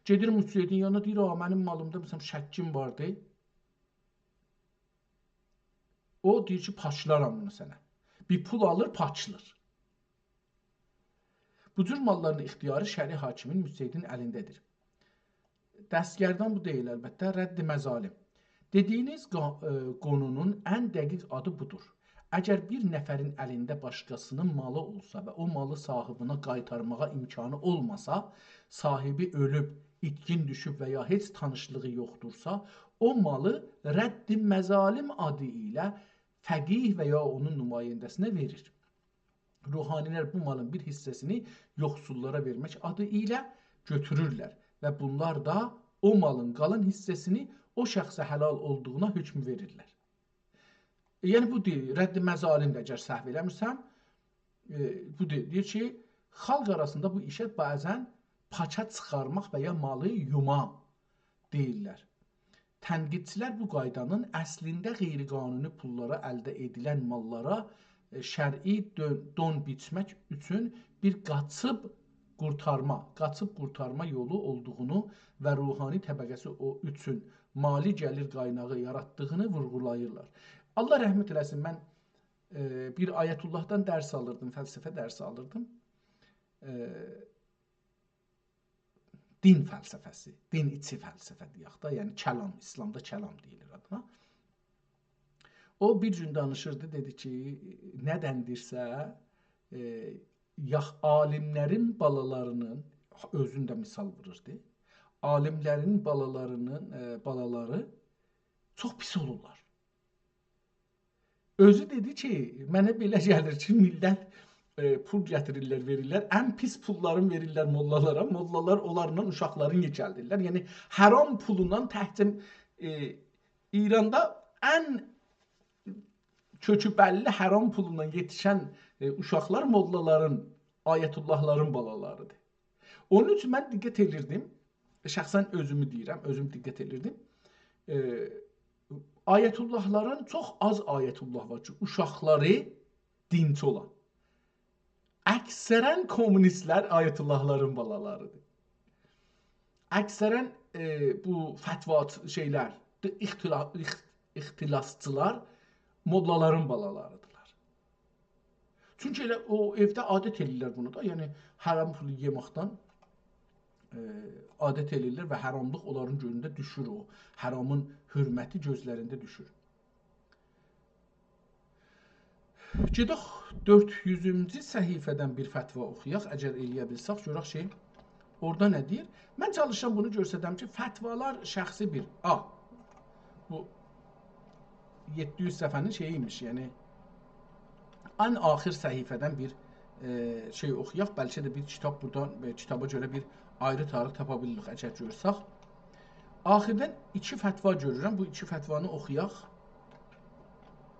گئدیر مجتهدین یانینا، دئییر، «آ، منیم مالیمدا، مثلا، شکیم واردی.» او دئییر کی، پاکلارام بونو سنه. بیر پول آلیر، پاکلیر. بو جور ماللارین اختیاری شرعی حاکمین، مجتهدین الینده‌دیر. دستگردان بو دئییل، البته، رد مظالم. دئدیگینیز قا-، ائ، قونونون ان دقیق آدی بودور. اگر بیر نفرین الینده باشقاسینین مالی اولسا و او مالی صاحیبینه قایتارماغا امکانی اولماسا، صاحیبی اؤلوب، ایتکین دوشوب و یا هئچ تانیشلیغی یوخدورسا، او مالی رد مظالم آدی ایله فقیه و یا اونون نماینده‌سینه وئریر. روحانی‌لر بو مالین بیر حیصه‌سینی یوخسوللارا وئرمک آدی ایله گؤتورورلر و بونلار دا او مالین قالان حیصه‌سینی او شخصه حلال اولدوغونا حکم وئریرلر. یعنی بو دئییر، رد مظالم‌دیر، اگر سهو ائله‌میرسم، ائ، بو دئییر، دئییر کی، خالق آراسیندا بو ایشه بعضاً پاچا چیخارماق و یا مالی یوما دئییرلر. تنقیدچی‌لر بو قایدانین اصلینده غیرقانونی پوللارا الده ائدیلن ماللارا، ائ، شرعی دؤن-، دون بیچمک اوچون بیر قاچیب قورتارما، قاچیب قورتارما یولو اولدوغونو و روحانی طبقه‌سی او اوچون مالی گلیر قایناغی یاراتدیغینی وورغولاییرلار. الله رحمت ائله‌سین، من، ائ، بیر آیت‌الله‌دان درس آلیردیم، فلسفه درسی آلیردیم. ائ، دین فلسفه‌سی، دین ایچی فلسفه دئیک ده، یعنی کلام، ایسلامدا کلام دئییلیر آدینا. او بیر گون دانیشیردی، دئدی کی، ندندیرسه، ائ، یاخ-، عالیم‌لرین بالالاری‌نین، اؤزون ده مثال ووروردو، عالیم‌لرین بالالاری‌نین، ائ، بالالاری چوخ پیس اولورلار. اؤزو دئدی کی، منه بئله گلیر کی، میللت، ائ، پول گتیریرلر، وئریرلر، ان پیس پوللارین وئریرلر موللالارا، موللالار اونلارلا اوشاقلارین یئکلدیرلر. یعنی، حرام پولونان تکجه، ائ، ایراندا ان کؤکو بللی حرام پولونان یئتیشن، ائ، اوشاقلار موللالارین، آیت‌الله‌لارین بالالاری‌دیر. اونون اوچون من دقت ائدیردیم، شخصاً اؤزومو دئییرم، اؤزوم دقت ائدیردیم. ائ، آیت‌الله‌لارین، چوخ آز آیت‌الله وار کی، اوشاقلاری دینچی اولا. اکثراً کمونیست‌لر آیت‌الله‌لارین بالالاری‌دیر. اکثراً، ائ، بو فتوا شئی‌لر، اختلا-، اخ-، اختلاسچی‌لار موللالارین بالالاری‌دیرلار. چونکی ائله او ائوده عادت ائله‌ییرلر بونو دا، یعنی حرام پولو یئمکدن، ائ، عادت ائله‌ییرلر و حراملیق اونلارین گؤزونده دوشور او، حرامین حرمتی گؤزلرینده دوشور. گئدک دؤرد یوزونجو صفحه‌دن بیر فتوا اوخویاق، اگر ائلیه بیلسک، گؤرک کی، اورادا نه دئییر؟ من چالیشیرام بونو گؤسترم کی، فتوالار شخصی بیر. آ، بو یئددی یوز صفحه‌نین شئیی ایمیش، یعنی ان آخر صفحه‌دن بیر، ائ، شئی اوخویاق. بلکه ده بیر کیتاب بورادان، ائ، کیتابا گؤره بیر آیری تاریخ تاپا بیلیریک، اگر گؤرسک. آخردن ایکی فتوا گؤرورم. بو ایکی فتوانی اوخویاق.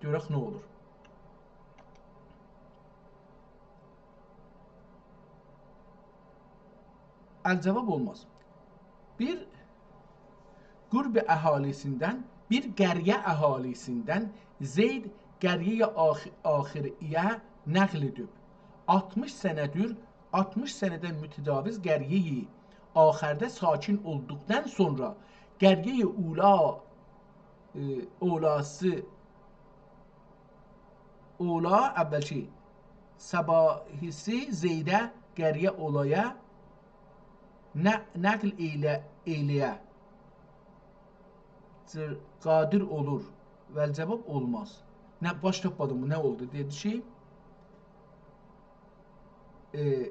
گؤرک نه اولور. الجواب اولماز. بیر قرب اهالی‌سیندن، بیر قریه اهالی‌سیندن زید قریه‌ی آخ-، آخریه نقل ائدیب. آلتمیش سنه‌دیر، آلتمیش سنه‌دن متجاوز قریه‌ی آخرده ساکن اولدوقدان سونرا قریه‌ی اولا، ائ، اولاسی، اولا، اولکی، صباحی‌سی زیده قریه اولایا ن-، نقل ائیله-، ائیله‌یه جر-، قادر اولور. والجواب اولماز. نه، باش تاپمادیم، بو نه اولدو؟ دئدی کی، ائ،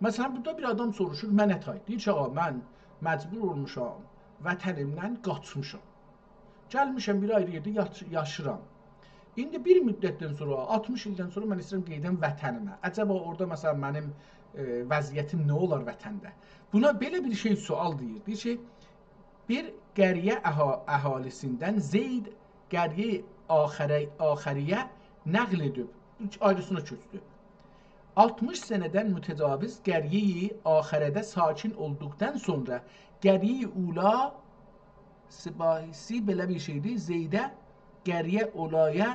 مثلاً، بورادا بیر آدام سوروشور، منه تای. دئییر کی، آغا، من مجبور اولموشام، وطنیمدن قاچمیشام. گلمیشم بیر آیری یئرده یاش-، یاشیرام. ایندی بیر مدتدن سونرا، آلتمیش ایلدن سونرا من ایسته‌ییرم قئییدم وطنیمه. عجبا اورادا، مثلاً، منیم، ائ، وضعیتیم نه اولار وطنده؟ بونا بئله بیر شئی سؤال دئییر. دئییر کی، بیر قریه اها-، اهالی‌سیندن زید قریه آخره-، آخریه نقل ائدیب، آیریسینا کؤچدو. آلتمیش سنه‌دن متجاوز قریه‌ی آخره‌ده ساکن اولدوقدان سونرا قریه‌ی اولا، صباحی‌سی بئله بیر شئیدیر، زیده قریه اولایا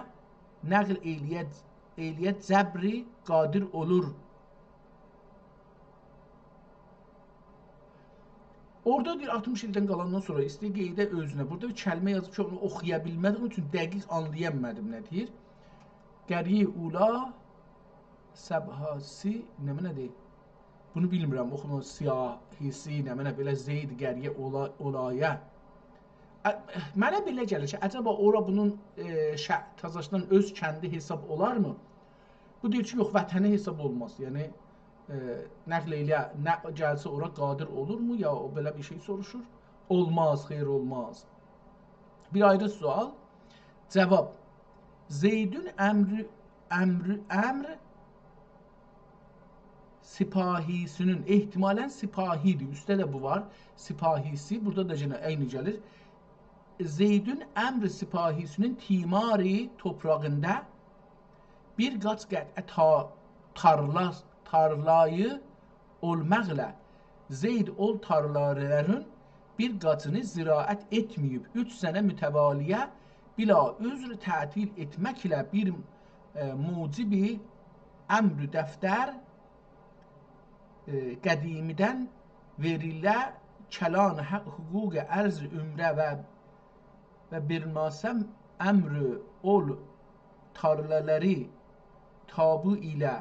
نقل ائیله‌یه، ائیله‌یه جبری قادر اولور. اورادا دئییر، آلتمیش ایلدن قالاندان سونرا ایسته‌ییر قئییده اؤزونه. بورادا بیر کلمه یازیب کی، اونو اوخویا بیلمه‌دیگیم اوچون، دقیق آنلایا بیلمه‌دیم نه دئییر. قریه اولا، صباحی‌سی، نمنه‌دیر؟ بونو بیلمیرم، اوخوما، صباحی‌سی، نمنه، بئله زید قریه اولا-، اولایا. ا، منه بئله گلیر کی، عجبا اورا بونون، ائ، شه-، تازاشدان اؤز کندی حساب اولارمی؟ بو دئییر کی، یوخ، وطنی حساب اولماز. یعنی، ائ، نقل ائیله، نه، گلسه اورا قادر اولورمو، یا او بئله بیر شئی سوروشور؟ اولماز، خیر، اولماز. بیر آیری سؤال. جواب: زیدون امر، امر، امر سپاهی‌سی‌نین، احتمالاً سپاهی‌دیر، اوسته ده بو وار، سپاهی‌سی، بورادا دا یئنه عینی گلیر. زیدون امر سپاهی‌سی‌نین تیماری توپراغیندا بیر قاچ قطعه تا-، تارلا، تارلایی اولماقلا زید اول تارلالارین بیر قاچینی زراعت ائتمه‌ییب، اوچ سنه متوالی‌یه بلا عذر تعطیل ائتمکله بیر، ائ، موجب امر دفتر، ائ، قدیمی‌دن وئریله کلان حق حقوق ارض عمره و، و برماسم امر اول تارلالاری تاپو ایله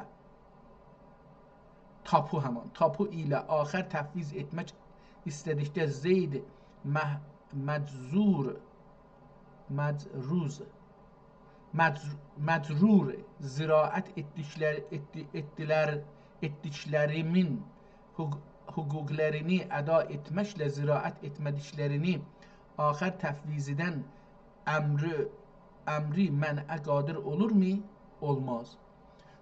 تاپو، همان تاپو ایله آخر تفویض ائتمک ایسته‌دیکده زید مح-، مجزور، مجروز، مجر-، مجرور زراعت ائتدیکلر-، ائتدی-، ائتدیلر-، ائتدیکلریمین حقوق-، حقوقلرینی ادا ائتمکله زراعت ائتمه‌دیکلرینی آخر تفویضیدن امری، امری منعه قادر اولورمو؟ اولماز.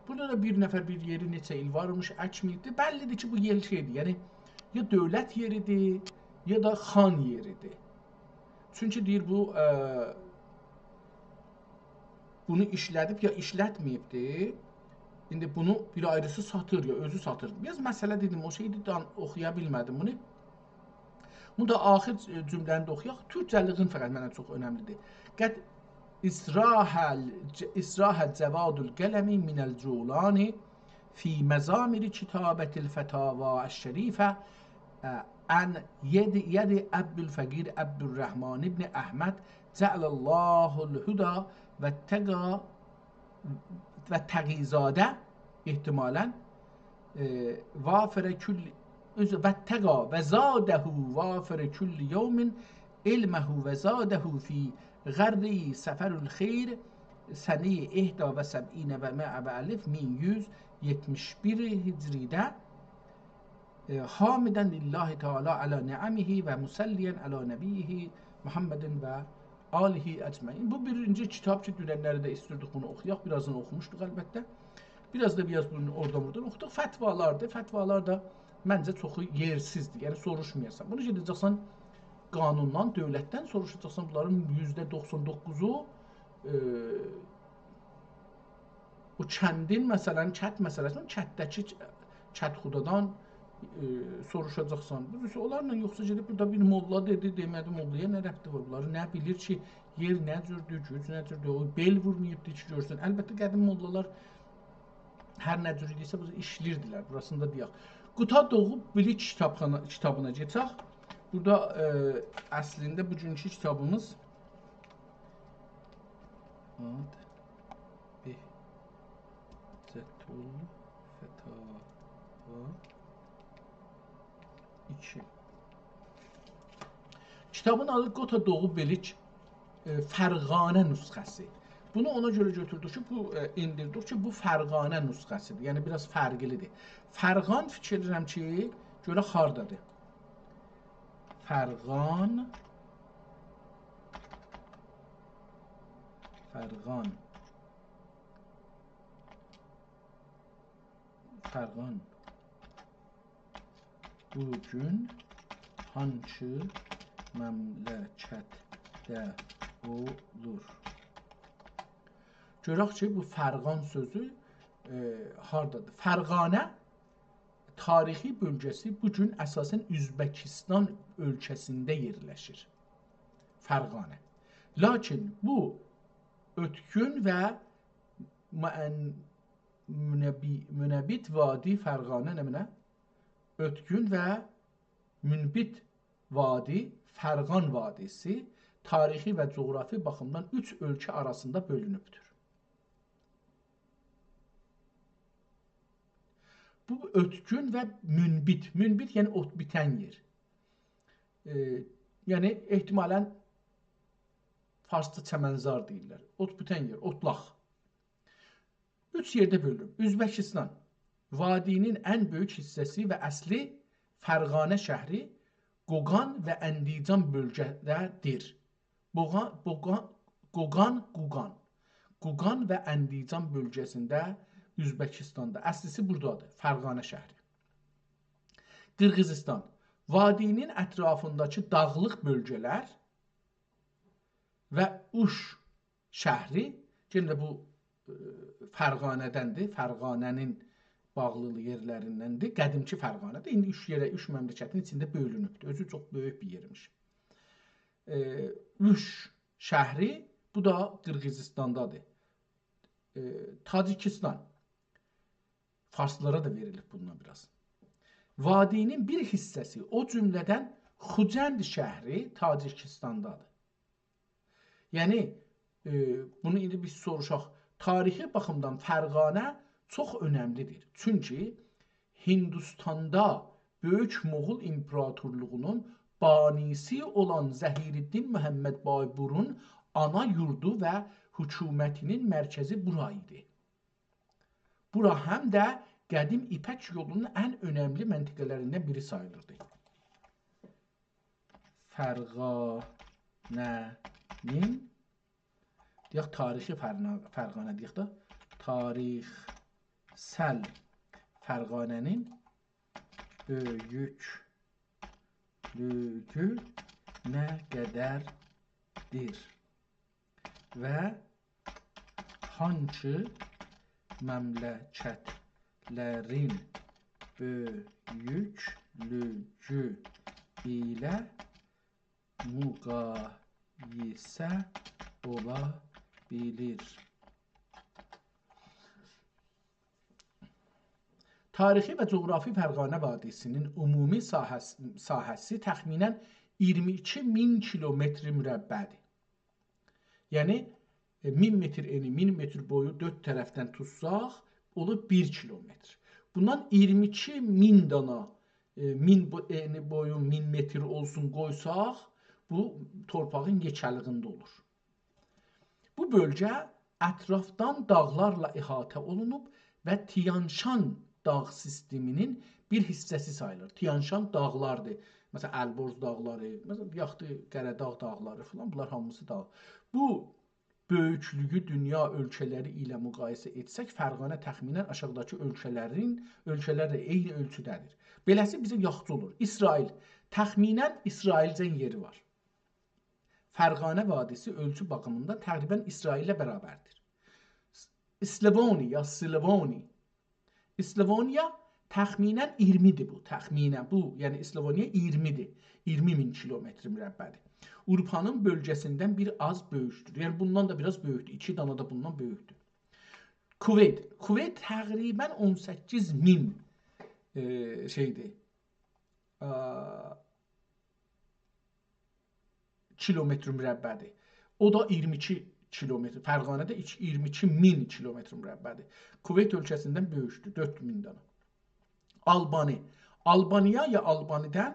بورادا دا بیر نفر بیر یئری نئچه ایل وارمیش، اکمه‌ییبدی. بللی‌دیر کی، بو یئر شئی‌دیر، یعنی یا دؤولت یئری‌دیر، یا دا خان یئری‌دیر. چونکی دئییر، بو، ائ، بونو ایشله‌دیب یا ایشلتمه‌ییبدی. ایندی بونو بیر آیریسی ساتیر یا اؤزو ساتیر. بیر آز مسئله دئدیم، او شئی‌دیر، دان-، اوخویا بیلمه‌دیم بونو. بونو دا آخر، ائ، جمله‌نی ده اوخویاق. تورکجه‌لیگین فقط منه چوخ اؤنملی‌دیر. قد استراح ال-، ج-، استراح جواد القلمی من الجولان فی مضامر کتابة الفتاوی الشریفة، اه، عن ید، ید عبدالفقیر عبدالرحمن ابن احمد جعل الله الهدی و التقی و تقی‌زاده احتمالاً، ائ، وافر کل، عذر، و التقی و زاده وافر کل یوم علمه و زاده فی غرّ صفر الخیر سنهٔ احدی و سبعین و مائة و الف، مین یوز یئتمیش بیر هجری‌ده، ائ، حامداً لله تعالی علی نعمه و مصلّیاً علی نبیه محمد و آله اجمعین. بو بیرینجی کیتاب کی، دوننلری ده ایستیردیک بونو اوخویاق. بیر آزینی اوخوموشدوق البته. بیر آز دا، بیر آز بونو اورادان بورادان اوخودوق. فتوالار‌دیر. فتوالار دا منجه چوخو یئرسیزدیر. یعنی سوروشمایاسان. بونو گئده‌جکسن قانوندان، دؤولتدن سوروشاجاقسان. بونلارین یوزده دوخسان دوققوزو، ائ، او کندین، مثلاً، کت مسئله‌سیندن، کتده‌کی ک-، کدخدادان، ائ، سوروشاجاقسان. بو جور اونلارلا، یوخسا گئدیب بورادا بیر موللا دئدی، دئمه‌دی، موللایا نه ربطی وار؟ بونلاری نه بیلیر کی، یئر نه جوردور، گوج نه جوردور، او بئل وورماییبدی کی، گؤرسون. البته، قدیم موللالار هر نه جور ایدیسه، بو ایشله‌ییردیلر. بوراسینی دا دئیک. قوتا دوغو بیلیک کیتابخانا، کیتابینا کئچک. بورادا، ائ، اصلینده بوگونکو کیتابیمیز آد، بهجت الفتاوی ایکی. کیتابین آدی قوتا دوغو بیلیک، ائ، فرغانه نسخه‌سی. بونو اونا گؤره گؤتوردوک کی، بو، ائ، ائندیردیک کی، بو فرغانه نسخه‌سی‌دیر. یعنی، بیر آز فرقلی‌دیر. فرغان فیکیر ائدیرم کی، گؤرک هاردادیر. فرغان. فرغان. فرغان بوگون هانسی مملکتده اولور؟ گؤرک کی، بو فرغان سؤزو، ائ، هاردادیر؟ فرغانه تاریخی بؤلگه‌سی بوگون اساساً اؤزبکیستان اؤلکه‌سینده یئرلشیر. فرغانه. لاکین بو اؤتگون و مؤن-، مونبی-، مونبت وادی فرغانه، نمنه؟ اؤتگون و مونبت وادی، فرغان وادی‌سی تاریخی و جغرافی باخیمدان اوچ اؤلکه آراسیندا بؤلونوبدور. بو اؤتگون و مونبت، مونبت یعنی اوت بیتن یئر. ائ، یعنی احتمالاً فارسدا چمنزار دئییرلر. اوت بیتن یئر، اوتلاق. اوچ یئرده بؤلونوب. اؤزبکیستان وادی‌نین ان بؤیوک حیصه‌سی و اصلی فرغانه شهری، قوقان و اندیجان بؤلگه‌ده‌دیر. بوغا-، بوغا-، قوقان، قوقان. قوقان و اندیجان بؤلگه‌سینده، اؤزبکیستاندا. اصلیسی بورادادیر، فرغانه شهری. قیرغیزیستان. وادی‌نین اطرافینداکی داغلیق بؤلگه‌لر و اوش شهری، یئنه ده بو، ائ، فرغانه‌دندیر، فرغانه‌نین باغلی یئرلریندندیر. قدیمکی فرغانه‌دیر. ایندی اوش یئره، اوش مملکتین ایچینده بؤلونوبدور. اؤزو چوخ بؤیوک بیر یئرمیش. ائ، اوش شهری، بو دا قیرغیزیستاندادیر. ائ، تاجیکیستان. فارسلارا دا وئریلیب بوندان بیر آز. وادی‌نین بیر حیصه‌سی، او جمله‌دن خوجند شهری تاجیکیستاندادیر. یعنی، ائ، بونو ایندی بیز سوروشاق. تاریخی باخیمدان فرغانه چوخ اؤنملی‌دیر. چونکی هیندوستاندا بؤیوک موغول ایمپراتورلوغونون بانی‌سی اولان ظهیرالدین محمد بایبورون آنا یوردو و حکومتی‌نین مرکزی بورا ایدی. بورا هم ده قدیم ایپک یولونون ان اؤنملی منطقه‌لریندن بیری ساییلیردی. فرغانه‌نین، دئیک، تاریخی فرنا-، فرغانه دئیک ده، تاریخسل فرغانه‌نین بؤیوکلویو نه قدردیر و هانسی مملکتلرین بؤیوکلویو ایله مقایسه اولا بیلیر؟ تاریخی و جغرافی فرغانه وادی‌سی‌نین عمومی ساحه‌س-، ساحه‌سی تخمیناً اییرمی ایکی مین کیلومتر مربع‌دیر. یعنی، ائ، مین متر انی، مین متر بویو دؤرد طرفدن توتساق، اولور بیر کیلومتر. بوندان اییرمی ایکی مین دانا، ائ، مین بو-، انی بویو مین متر اولسون قویساق، بو تورپاغین یئکه‌لیگینده اولور. بو بؤلگه اطرافدان داغلارلا احاطه اولونوب و تیان‌شان داغ سیستمینین بیر حیصه‌سی ساییلیر. تیان‌شان داغلاردیر. مثلا، البرز داغلاری، مثلا، یاخود قره‌داغ داغلاری فلان، بونلار هامیسی داغ. بو بؤیوکلویو دونیا اؤلکه‌لری ایله مقایسه ائتسک، فرغانه تخمیناً آشاغیداکی اؤلکه‌لرین، اؤلکه‌لرله عینی اؤلچوده‌دیر. بئله‌سی بیزه یاخشی اولور. اسرائیل، تخمیناً اسرائیلجن یئری وار. فرغانه وادی‌سی اؤلچو باخیمیندان تقریباً اسرائیل‌له برابردیر. اسلوونی یا سلوونی. اسلوونیا تخمیناً اییرمی‌دیر بو، تخمیناً بو، یعنی اسلوونیا اییرمی‌دیر. اییرمی مین کیلومتر مربع‌دیر. آوروپانین بؤلگه‌سیندن بیر آز بؤیوکدور. یعنی بوندان دا بیر آز بؤیوکدور. ایکی دانا دا بوندان بؤیوکدور. کویت. کویت تقریباً اون سککیز مین، ائ، شئیدیر. ا، کیلومتر مربع‌دیر. او دا اییرمی ایکی کیلومتر، فرغانه ده ایکی-، اییرمی ایکی مین کیلومتر مربع‌دیر. کویت اؤلکه‌سیندن بؤیوکدور، دؤرد مین دانا. آلبانی. آلبانیا یا آلبانی‌دن،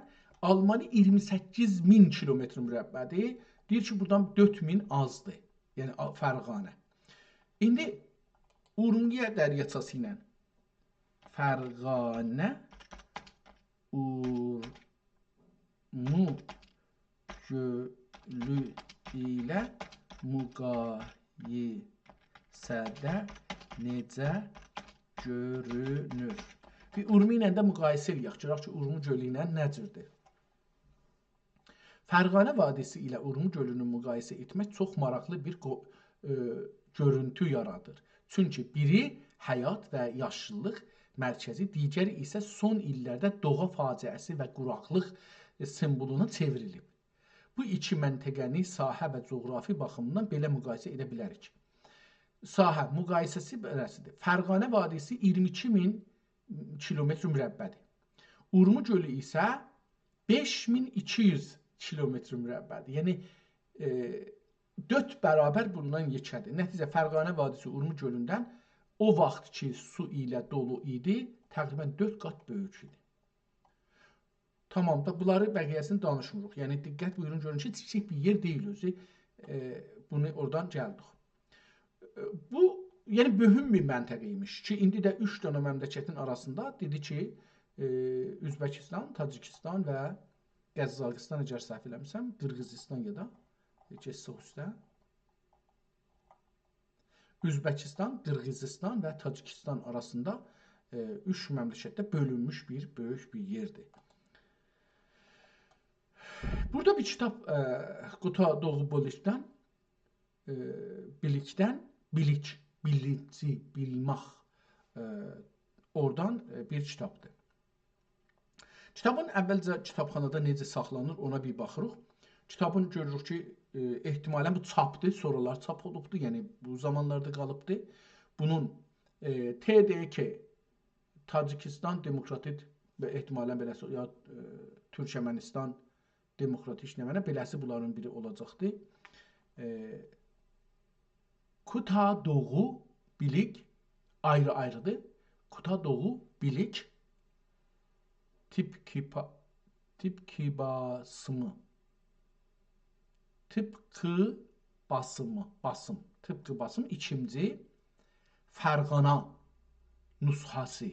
آلبانی اییرمی سککیز مین کیلومتر مربع‌دیر. دئییر کی، بورادان دؤرد مین آزدیر. یعنی، آ-، فرغانه. ایندی اورمو دریاچه‌سی ایله فرغانه اورمو گؤلو ایله مقایسه‌ده نئجه گؤرونور؟ بیر اورمو ایله ده مقایسه ائله‌یک، گؤرک کی، اورمو گؤلو ایله نه جوردور؟ فرغانه وادی‌سی ایله اورمو گؤلونو مقایسه ائتمک چوخ ماراقلی بیر قو-، ائ، گؤرونتو یارادیر. چونکی بیری حیات و یاشیللیق مرکزی، دیگری ایسه سون ایللرده دوغا فاجعه‌سی و قوراقلیق، ائ، سیمبولونا چئوریلیب. بو ایکی منطقه‌نی ساحه و جغرافی باخیمیندان بئله مقایسه ائده بیلریک. ساحه مقایسه‌سی بئله‌سیدیر. فرغانه وادی‌سی اییرمی ایکی مین کیلومتر مربع‌دیر. اورمو گؤلو ایسه بئش مین ایکی یوز کیلومتر مربع‌دیر. یعنی، ائ، دؤرد برابر بوندان یئکه‌دیر. نتیجه، فرغانه وادی‌سی اورمو گؤلوندن او واخت کی، سو ایله دولو ایدی، تقریباً دؤرد قات بؤیوک ایدی. تامام دا، بونلاری بقیه‌سینی دانیشمیریق. یعنی، دقت بویورون، گؤرون کی، کیچیک بیر یئر دئییل اؤزو. ائ، بونو اورادان گلدیک. بو، یعنی، مهم بیر منطقه ایمیش کی، ایندی ده اوچ دنه مملکتین آراسیندا دئدی کی، ائ، اؤزبکیستان، تاجیکیستان و قزاقیستان، اگر سهو ائله‌میرسم، قیرغیزیستان یا دا، ائ، گئتسه اوسته. اؤزبکیستان، قیرغیزیستان و تاجیکیستان آراسیندا، ائ، اوچ مملکتده بؤلونموش بیر بؤیوک بیر یئردیر. بورادا بیر کیتاب، ائ، قوتادوغو بیلیکدن، ائ، بیلیکدن، بیلیک، بیلینجی، بیلماق، ائ، اورادان، ائ، بیر کیتابدیر. کیتابین اولجه کیتابخانادا نئجه ساخلانیر، اونا بیر باخیریق. کیتابین گؤروروک کی، ائ، احتمالاً بو چاپدیر، سونرالار چاپ اولوبدور، یعنی بو زامانلاردا قالیبدیر. بونون، ائ، تی دی کی، تاجیکیستان دموکراتیک و احتمالاً بئله‌سی، یا، ائ، تورکمنیستان دموکراتیک نمنه، بئله‌سی بونلارین بیری اولاجاقدیر. ائ، قوتادوغو بیلیک آیری-آیریدیر. قوتادوغو بیلیک تیپکی پا-، تیپکی باسیمی. تیپکی باسیمی، باسیم. تیپکی باسیم ایکینجی فرغانا نسخه‌سی.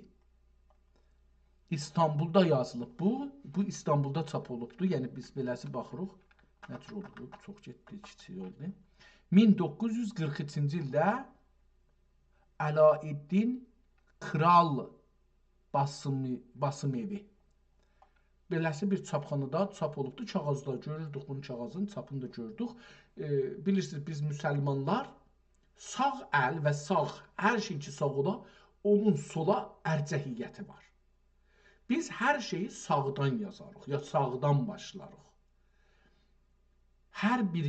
ایستانبولدا یازیلیب بو. بو ایستانبولدا چاپ اولوبدور. یعنی بیز بئله‌سی باخیریق. نه جور اولدو بو؟ چوخ گئتدی، کیچیک اولدو. مین دوققوز یوز قیرخ اوچونجو ایلده علاءالدین کرال باسیمی، باسیم‌اوی. بئله‌سی بیر چاپخانادا چاپ اولوبدو. کاغیذدا گؤروردوک بونون کاغیذین، چاپینی دا گؤردوک. ائ، بیلیرسینیز، بیز مسلمانلار ساغ ال و ساغ، هر شئی کی ساغ اولا، اونون سولا ارجحیتی وار. بیز هر شئیی ساغدان یازاریق، یا ساغدان باشلاریق. هر بیر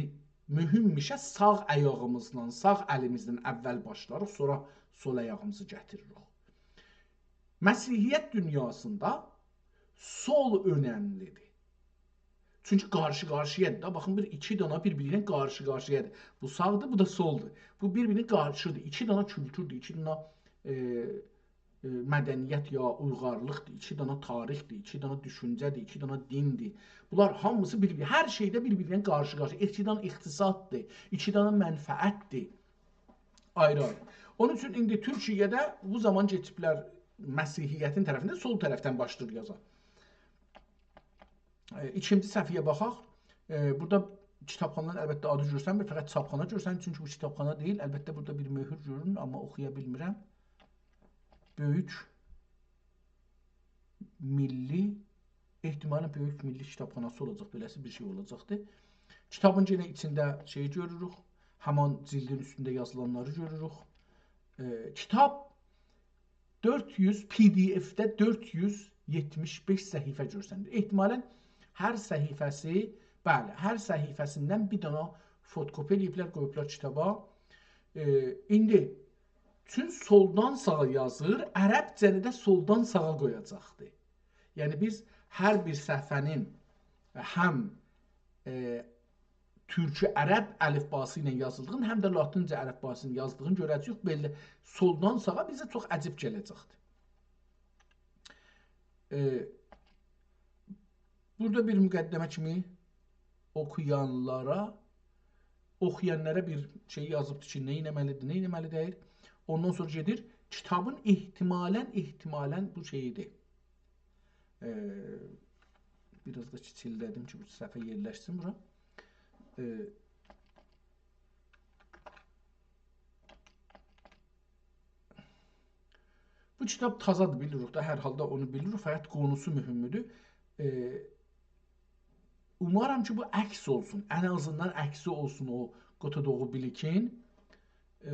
مهم ایشه ساغ آیاغیمیزدان، ساغ الیمیزدن اول باشلاریق، سونرا سول آیاغیمیزی گتیریریک. مسیحیت دونیاسیندا سول اؤنملیدیر. چونکی قارشی-قارشییادیر دا. باخین، بیر ایکی دانا بیر-بیری ایله قارشی-قارشییادیر. بو ساغدیر، بو دا سولدور. بو بیر-بیرینی قارشیدیر. ایکی دانا کولتوردور، ایکی دانا، ائ، ائ، مدنیت یا اویغارلیقدیر، ایکی دانا تاریخدیر، ایکی دانا دوشونجه‌دیر، ایکی دانا دیندیر. بونلار هامیسی بیر-بیر، هر شئیده بیر-بیرینه قارشی-قارشی. ایکی دانا اقتصاددیر، ایکی دانا منفعتدیر. آیری-آیری. اونون اوچون ایندی تورکیه‌ده بو زامان کئچیبلر مسیحیتین طرفینده، سول طرفدن باشلاییر یازا. ائ، ایکینجی صفحه‌یه باخاق. ائ، بورادا کیتابخانانین البته آدی گؤرسنمیر، فقط چاپخانا گؤرسنیر، چونکی بو کیتابخانا دئییل. البته بورادا بیر مؤهور گؤرونور، آمما اوخویا بیلمیرم. بؤیوک میللی، احتمالاً بؤیوک میللی کیتابخاناسی اولاجاق، بئله‌سی بیر شئی اولاجاقدیر. کیتابین یئنه ایچینده شئیی گؤروروک، همان جیلدین اوستونده یازیلانلاری گؤروروک. ائ، کیتاب دؤرد یوز، پی دی اف‌ده دؤرد یوز یئتمیش بئش صفحه گؤرسنیر. احتمالاً هر صفحه‌سی، بلی، هر صفحه‌سیندن بیر دانا فوتوکوپی ائله‌ییبلر، قویوبلار کیتابا. ائ، ایندی چون سولدان ساغا یازیر، عربجه‌نی ده سولدان ساغا قویاجاقدیر. یعنی بیز هر بیر صفحه‌نین هم، ائ، تورکی عرب الیفباسی ایله یازیلدیغینی، هم ده لاتینجه الیفباسی ایله یازیلدیغینی گؤره‌جه‌ییک. بئله سولدان ساغا بیزه چوخ عجیب گله‌جکدیر. ائ، بورادا بیر مقدمه کیمی اوخویانلارا، اوخویانلارا بیر شئی یازیبدیر کی، نه ائتمه‌لیدیر، نه ائتمه‌لی دئییل. اوندان سونرا گئدیر، کیتابین احتمالاً، احتمالاً بو شئییدیر. ائ، بیر آز دا کیچیلده‌دیم کی، بو صفحه یئرلشسین بورا. ائ، بو کیتاب تازادیر، بیلیریک ده، هر حالدا اونو بیلیریک، فقط قونوسو مهمدور. ائ، اومارام کی، بو عکس اولسون، ان آزیندان عکسی اولسون او قوتادوغو بیلیکین، ائ،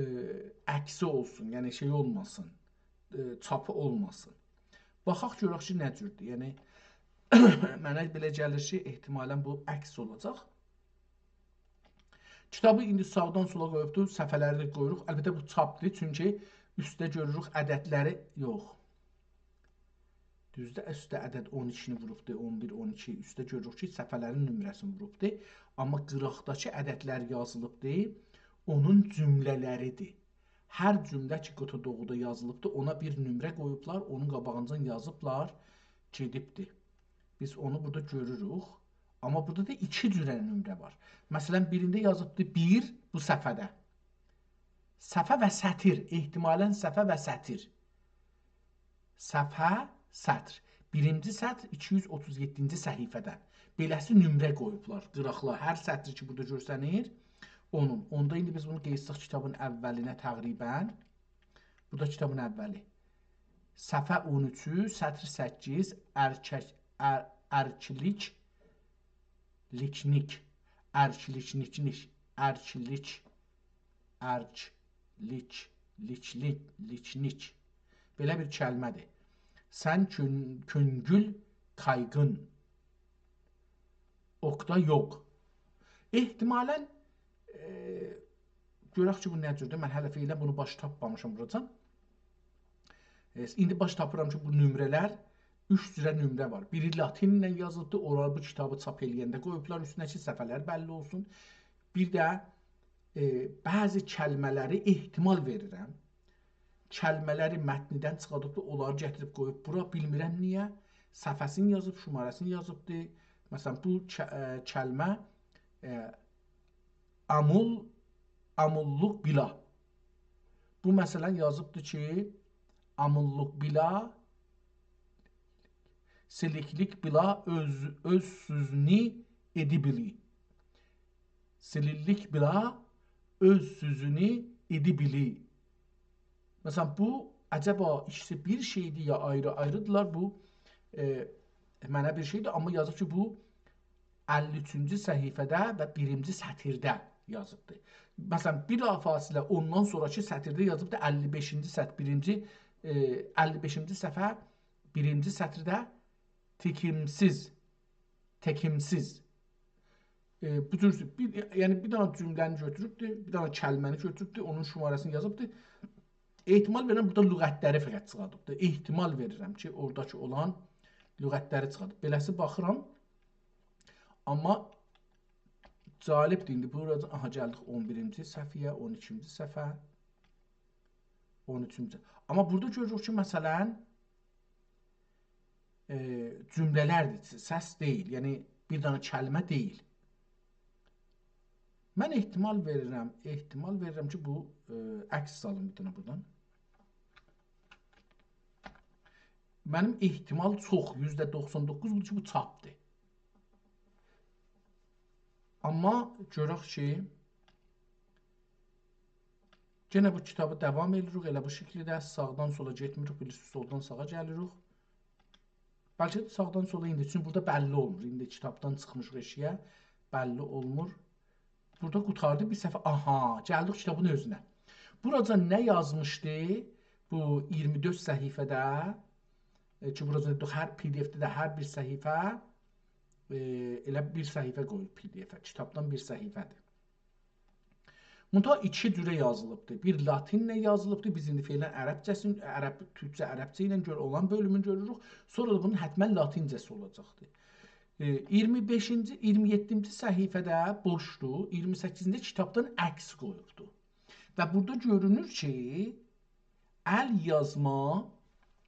عکسی اولسون، یعنی شئی اولماسین، ائ، چاپی اولماسین. باخاق گؤرک کی، نه جوردور. یعنی، منه بئله گلیر کی، احتمالاً بو عکس اولاجاق. کیتابی ایندی ساغدان سولا قویوبدور، صفحه‌لری ده قویوروق. البته، بو چاپدیر، چونکی اوستده گؤروروک عددلری، یوخ. دوزدور، اوستده عدد اون ایکینی ووروبدور، اون بیر، اون ایکی. اوستده گؤروروک کی، صفحه‌لرین نمره‌سینی ووروبدور. آمما قیراقداکی عددلر یازیلیبدیر، اونون جمله‌لریدیر. هر جمله کی، قوتادوغودا یازیلیبدیر، اونا بیر نمره قویوبلار، اونون قاباغینجان یازیبلار، گئدیبدیر. بیز اونو بورادا گؤروروک. آمما بورادا دا ایکی جوره نمره وار. مثلاً، بیرینده یازیبدی بیر، بو صفحه‌ده. صفحه و سطر، احتمالاً صفحه و سطر. صفحه، سطر. بیرینجی سطر ایکی یوز اوتوز یئددینجی صفحه‌دن. بئله‌سی نمره قویوبلار، قیراقلار. هر سطر کی، بورادا گؤرسنیر، اونون. اوندا ایندی بیز بونو قئییتساق کیتابین اوّلینه تقریباً. بو دا کیتابین اوّلی. صفحه اون اوچ، سطر سککیز، ارکک، ار-، ارکلیک، لیکنیک، ارکلیک، نیکنیک، ارکلیک، ارکلیک، لیک، لیک، لیک، لیکنیک. بئله بیر کلمه‌دیر. سن کؤن-، کؤنگول کایغین. اوکتا یوخ. احتمالاً، ائ، گؤرک کی، بو نه جوردور. من هله فعلاً بونو باش تاپمامیشام بوراجان. ائ، ایندی باش تاپیرام کی، بو نمره‌لر، اوچ جوره نمره وار. بیری لاتینله یازیلیبدیر، اونلار بو کیتابی چاپ ائله‌ینده قویوبلار اوستونه کی، صفحه‌لر بللی اولسون. بیر ده، ائ، بعضی کلمه‌لری احتمال وئریرم. کلمه‌لری متندن چیخاردیبدی، اونلاری گتیریب قویوب بورا، بیلمیرم نییه. صفحه‌سینی یازیب، شماره‌سینی یازیبدی. مثلاً، بو ک-، ائ، کلمه، ائ، آمول، آموللوق بیلا. بو، مثلاً، یازیبدی کی، آموللوق بیلا، سیلیکلیک بیلا اؤز، اؤز سؤزونو ائدیبیلی. سیلیللیک بیلا اؤز سؤزونو ائدیبیلی. مثلاً، بو، عجبا ایکیسی بیر شئیدیر یا آیری-آیریدیرلار؟ بو، ائ، منه بیر شئیدیر، آمما یازیب کی، بو اللی اوچونجو صفحه‌ده و بیرینجی سطیرده یازیبدیر. مثلاً، بلافاصله اوندان سونراکی سطیرده یازیبدیر، اللی بئشینجی سطر، بیرینجی، ائ، اللی بئشینجی صفحه، بیرینجی سطیرده تکیمسیز، تکیمسیز. ائ، بو جور بیر، یعنی بیر دنه جمله‌نی گؤتوروبدور، بیر دنه کلمه‌نی گؤتوروبدور، اونون شماره‌سینی یازیبدیر. احتمال وئریرم، بورادا لغت‌لری فقط چیخاردیبدیر. احتمال وئریرم کی، اوراداکی اولان لغت‌لری چیخاردیب. بئله‌سی باخیرام. آمما جالبدیر ایندی. بورادا، آها، گلدیک اون بیرینجی صفحه‌یه، اون ایکینجی صفحه، اون اوچونجو. آمما بورادا گؤروروک کی، مثلاً، ائ، جمله‌لردیر، سس دئییل، یعنی بیر دنه کلمه دئییل. من احتمال وئریرم، احتمال وئریرم کی، بو، ائ، عکس سالیم بیر دنه بورادان. منیم احتمال چوخ، یوزده دوخسان دوققوز بودور کی، بو چاپدیر. آمما گؤرک کی، یئنه بو کیتابی داوام ائدیریک، ائله بو شکیلده ساغدان سولا گئتمیریک، بیلیرسینیز، سولدان ساغا گلیریک. بلکه ده ساغدان سولا ایندی، چونکی بورادا بللی اولمور. ایندی کیتابدان چیخمیشیق ائشیگه، بللی اولمور. بورادا قوتاردی بیر صفحه. آها، گلدیک کیتابین اؤزونه. بورادا نه یازمیشدی؟ بو ایگیرمی دؤرد صفحه‌ده، ائ، کی، بورادا هر پی دی اف‌ده ده هر بیر صفحه، ائ، ائله بیر صفحه قویوب پی دی افه. کیتابدان بیر صفحه‌دیر. منتها ایکی جوره یازیلیبدیر. بیر لاتینله یازیلیبدیر. بیز ایندی فعلاً عربجه‌سین-، عرب، تورکجه، عربجه ایله گؤر-، اولان بؤلومو گؤروروک. سونرا دا بونون حتماً لاتینجه‌سی اولاجاقدیر. ائ، ایگیرمی بئشینجی، ایگیرمی یئددینجی صفحه‌ده بوشدور. ایگیرمی سککیزینجی کیتابدان عکس قویوبدور. و بورادا گؤرونور کی، ال یازما،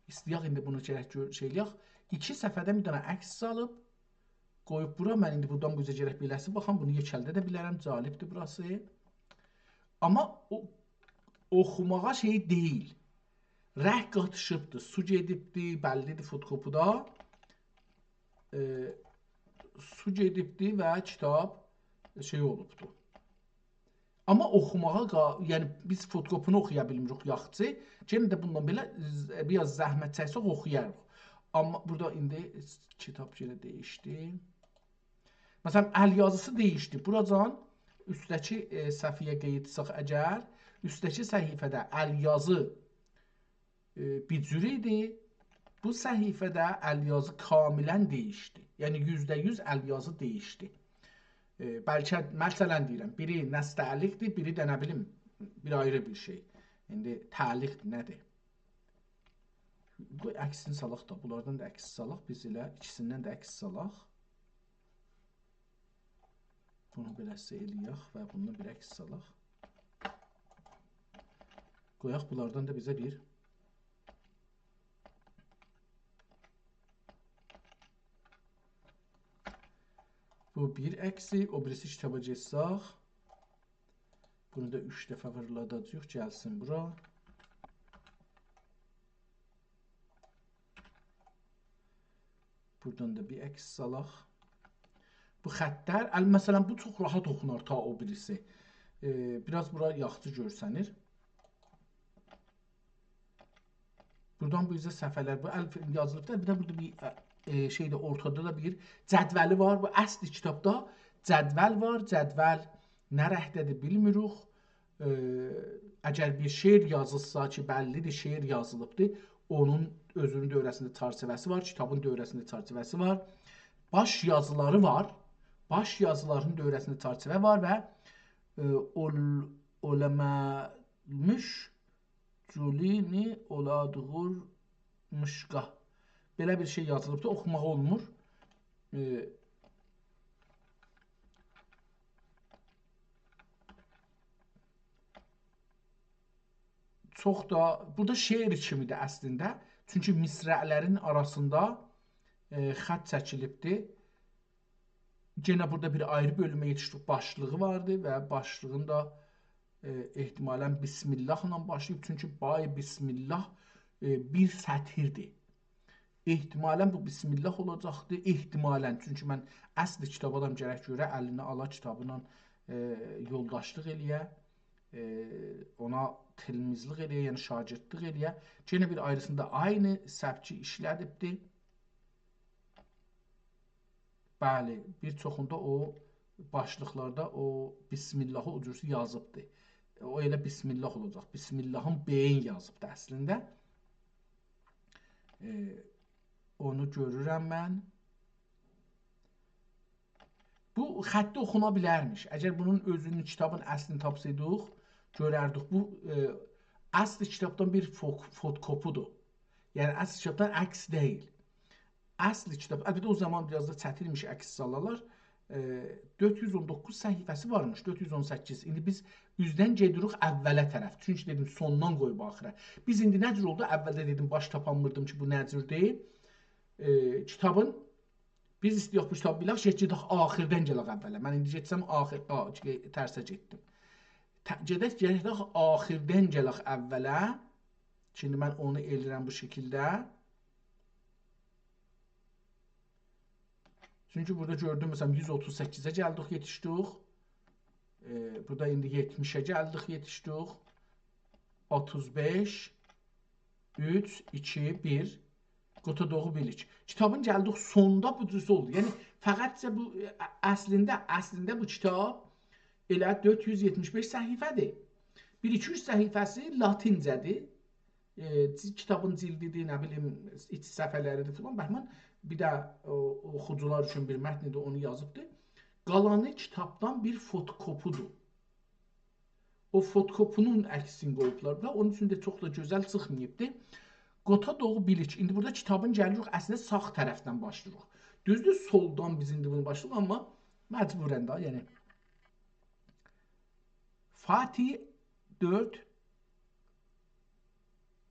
ایسته‌یک ایندی بونو گرک گؤر-، شئی ائله‌یک. ایکی صفحه‌ده بیر دنه عکس سالیب، قویوب بورا. من ایندی بورادان بو اوزه گرک بئله‌سی باخام. بونو یئکلده ده بیلرم. جالبدیر بوراسی. آمما او، اوخوماغا شئی دئییل. رنگ قاتیشیبدیر، سو گئدیبدیر، بللیدیر فوتوکوپیدا. ائ، سو گئدیبدیر و کیتاب شئی اولوبدور. آمما اوخوماغا قا-، یعنی بیز فوتوکوپی‌نی اوخویا بیلمیریک یاخشی. یئنه ده بوندان بئله ز-، بیر آز زحمت چکسک اوخویاریق. آمما بورادا ایندی کیتاب یئنه دییشدی. مثلاً، ال یازیسی دییشدی. بوراجان اوستده‌کی، ائ، صفحه‌یه قئییتسک اگر، اوستده‌کی صفحه‌ده ال یازی ائ، بیر جور ایدی. بو صفحه‌ده ال یازی کاملاً دییشدی. یعنی، یوزده یوز ال یازی دییشدی. ائ، بلکه، مثلاً دئییرم، بیری نستعلیق‌دیر، بیری ده، نه بیلیم، بیر آیری بیر شئی. ایندی تعلیق نه‌دیر؟ قوی عکسینی سالاق دا، بونلاردان دا عکس سالاق، بیز ائله ایکیسیندن ده عکس سالاق. بونو بئله‌سی ائله‌یک و بوندان بیر عکس سالاق. قویاق بونلاردان دا بیزه بیر. بو بیر عکسی، او بیریسی کیتابا گئتسک. بونو دا اوچ دفعه فیرلاداجاغیق، گلسین بورا. بورادان دا بیر عکس سالاق. بو خطلر، ال-، مثلاً، بو چوخ راحت اوخونار تا او بیریسی. ائ، بیر آز بورا یاخشی گؤرسنیر. بورادان بو اوزه صفحه‌لر، بو ال یازیلیب دا، بیر ده بورادا بیر، ائ، شئی ده اورتادا دا بیر جدولی وار. بو اصلی کیتابدا جدول وار. جدول نه رنگده‌دیر بیلمیریک. ائ، اگر بیر شعر یازیلسا کی، بللی‌دیر، شعر یازیلیبدیر، اونون اؤزونون دؤوره‌سینده چرچیوه‌سی وار، کیتابین دؤوره‌سینده چرچیوه‌سی وار. باش یازیلاری وار. باش یازیلارین دؤوره‌سینده چرچیوه وار و، ائ، اول-، اولمه‌میش جولینی اولادغور مشقا. بئله بیر شئی یازیلیبدیر، اوخوماق اولمور. ائ، چوخ دا، بورادا شعر کیمی‌دیر اصلینده. چونکی مصرع‌لرین آراسیندا، ائ، خط چکیلیبدیر. یئنه بورادا بیر آیری بؤلومه یئتیشدیک. باشلیغی واردی و باشلیغین دا، ائ، احتمالاً بسم الله‌لا باشلاییب. چونکی بای بسم الله، ائ، بیر سطیردیر. احتمالاً بو بسم الله اولاجاقدی. احتمالاً. چونکی من اصلی کیتابی آدام گرک گؤره، الینه آلا کیتابینان، ائ، یولداشلیق ائله‌یه، ائ، اونا تلمیذلیک ائله‌یه، یعنی شاگردلیک ائله‌یه. یئنه بیر آیریسیندا عینی سبکی ایشله‌دیبدی. بلی، بیر چوخوندا او باشلیقلاردا او بسم اللهی او جور یازیبدی. او ائله بسم الله اولاجاق. بسم اللهین بئیین یازیبدی اصلینده. ائ، اونو گؤرورم من. بو خطی اوخونا بیلرمیش. اگر بونون اؤزونون کیتابین اصلینی تاپسایدیق، گؤرردیک. بو، ائ، اصلی کیتابدان بیر فوت-، فوتوکوپی‌دیر. یعنی اصلی کیتابدان عکس دئییل. اصلی کیتاب، البته او زامان بیر آز دا چتینمیش عکس سالالار. ائ، دؤرد یوز اون دوققوز صفحه‌سی وارمیش، دؤرد یوز اون سککیز. ایندی بیز اوزدن گئدیریک اوّله طرف. چونکی دئدیم، سوندان قویوب آخیرا. بیز ایندی نه جور اولدو؟ اوّلده دئدیم، باش تاپانمیردیم کی، بو نه جوردور. ائ، کیتابین بیز ایسته‌ییریک بو کیتابی بیلک، گئت-، گئدک آخیردن گلک اوّله. من ایندی گئتسم آخیر، آ، ترسه گئتدیم. ته-، گئدک، گئدک آخیردن گلک اوّله. شیمدی من اونو ائله‌ییرم بو شکیلده. چونکی بورادا گؤردوم، مثلا، یوز اوتوز سککیزه گلدیک، یئتیشدیک. ائ، بورادا ایندی یئتمیشه گلدیک، یئتیشدیک. اوتوز بئش، اوچ، ایکی، بیر. قوتادوغو بیلیک. کیتابین گلدیک سوندا بو جور اولدو. یعنی، فقطجه بو، ائ، اصلینده، اصلینده بو کیتاب ائله دؤرد یوز یئتمیش بئش صفحه‌دیر. بیر ایکی اوچ صفحه‌سی لاتینجه‌دیر. ائ، جی-، کیتابین جلدی‌دیر، نه بیلیم، ایچ صفحه‌لری‌دیر فلان. بهمان بیر ده او، اوخوجولار اوچون بیر متنی‌دیر، اونو یازیبدیر. قالانی کیتابدان بیر فوتوکوپی‌دیر. او فوتوکوپی‌نین عکسینی قویوبلار دا، اونون اوچون ده چوخ دا گؤزل چیخماییبدی. قوتادوغو بیلیک. ایندی بورادا کیتابین گلیریک، اصلینده ساغ طرفدن باشلاییریق. دوزدور، سولدان بیز ایندی بونو باشلاییریق، آمما مجبوراً ده، یعنی. فاتی دؤرد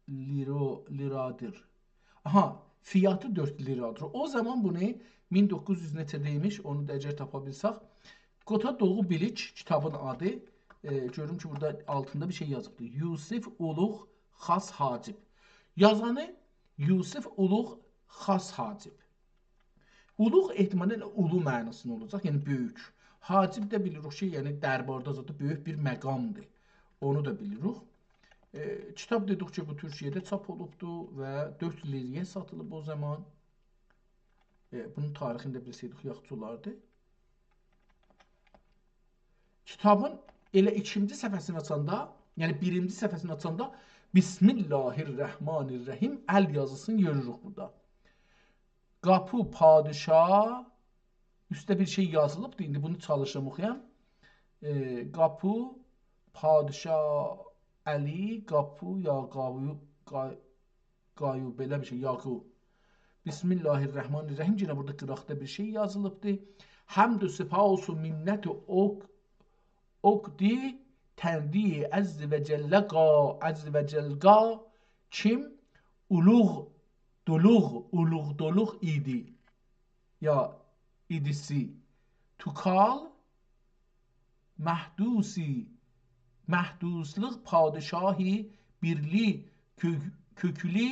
لیرو-، لیرادیر. آها، فیاتی دؤرد لیرادیر. او زامان بونو مین دوققوز یوز نئچه‌ده ایمیش، اونو دا اگر تاپا بیلسک. قوتادوغو بیلیک کیتابین آدی. ائ، گؤروم کی، بورادا آلتیندا بیر شئی یازیبدیر. یوسف اولوغ خاص حاجب. یازانی یوسف اولوغ خاص حاجب. اولوغ احتمالاً اولو معناسیندا اولاجاق، یعنی بؤیوک. حاجب ده بیلیریک کی، یعنی درباردا زادی بؤیوک بیر مقامدیر. اونو دا بیلیریک. ائ، کیتاب دئدیک کی، بو تورکیه‌ده چاپ اولوبدو و دؤرد لیره‌یه ساتیلیب او زامان. ائ، بونون تاریخینی ده بیلسه‌یدیک، یاخشی اولاردی. کیتابین ائله ایکینجی صفحه‌سینی آچاندا، یعنی بیرینجی صفحه‌سینی آچاندا «بسم الله الرحمن الرحیم» ال یازیسینی گؤروروک بورادا. قاپی پادشاه، اوسته بیر شئی یازیلیبدی، ایندی بونو چالیشیم اوخویام. ائ، قاپی پادشاه علی، قاپی یا قاوی-، قا-، قایو، بئله بیر شئی، یاقو. بسم الله الرحمن الرحیم. یئنه بورادا قیراقدا بیر شئی یازیلیبدی. حمد و سپاس و منت و عق-، عقدی تندی عز و جلقا، عز و جلقا کیم اولوغ دولوغ، اولوغ دولوغ ایدی. یا ایدیسی. توکال محدوسی، محدوسلوق پادشاهی بیرلی کؤ-، کؤکولی.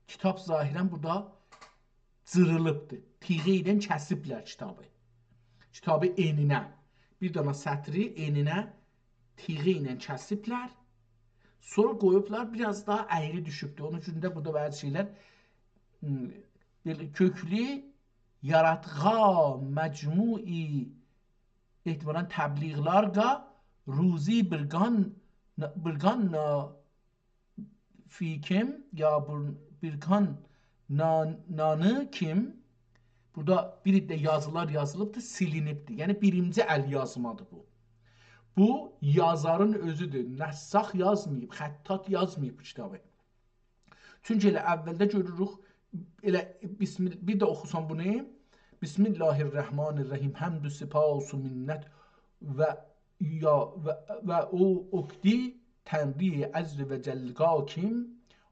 کیتاب ظاهراً بورادا جیریلیبدیر. تیغه ایله کسیبلر کیتابی. کیتابی انینه. بیر دانا سطری انینه تیغی ایله کسیبلر. سونرا قویوبلار، بیر آز داها اَیری دوشوبدور. اونون اوچون ده بورادا بعضی شئیلر، هوم، بئله کؤکلو، یاراتغا مجموعی، احتمالاً تبلیغلارگا روزی برگان، برگان نا فیکیم، یا بر-، برگان نا-، نانی کیم. بورادا بیر عده یازیلار یازیلیبدیر، سیلینیبدیر. یعنی بیرینجی ال یازمادیر بو. بو یازارین اؤزودور. نساخ یازماییب، خطاط یازماییب بو کیتابی. چونکی ائله اولده گؤروروک، ائله بسم-، بیر ده اوخوسام بونو. بسم الله الرحمن الرحیم. حمد و سپاس و منت و یا و، و او عقدی تنری عز و جلگا کیم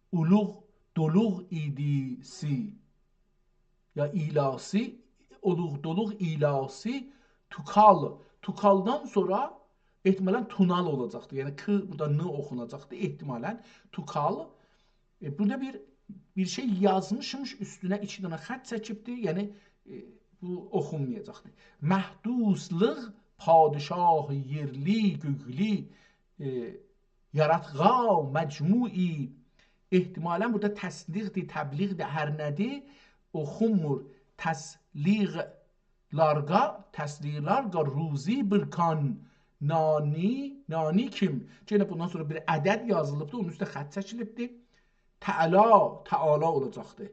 اولوغ دولوغ ایدیسی، یا ایلاسی، اولوغ دولوغ ایلاسی توکال. توکالدان سونرا احتمالاً تونال اولاجاقدی. یعنی ک بورادا ن اوخوناجاقدی احتمالاً. توکال. ائ، بورادا بیر، بیر شئی یازمیشمیش، اوستونه ایکی دنه خط چکیبدی. یعنی، ائ، بو اوخونمایاجاقدی. محدوثلیق پادشاه یئرلی گؤکلی، ائ، یاراتغا مجموعی، احتمالاً بورادا تصدیقدیر، تبلیغدیر، هر نه‌دیر، اوخونمور. تسلیغ لارگا، تسلیغلارگا روزی برکان نانی، نانی کیم. یئنه بوندان سونرا بیر عدد یازیلیبدی، اونون اوسته خط چکیلیبدی. تعالی، تعالی اولاجاقدی.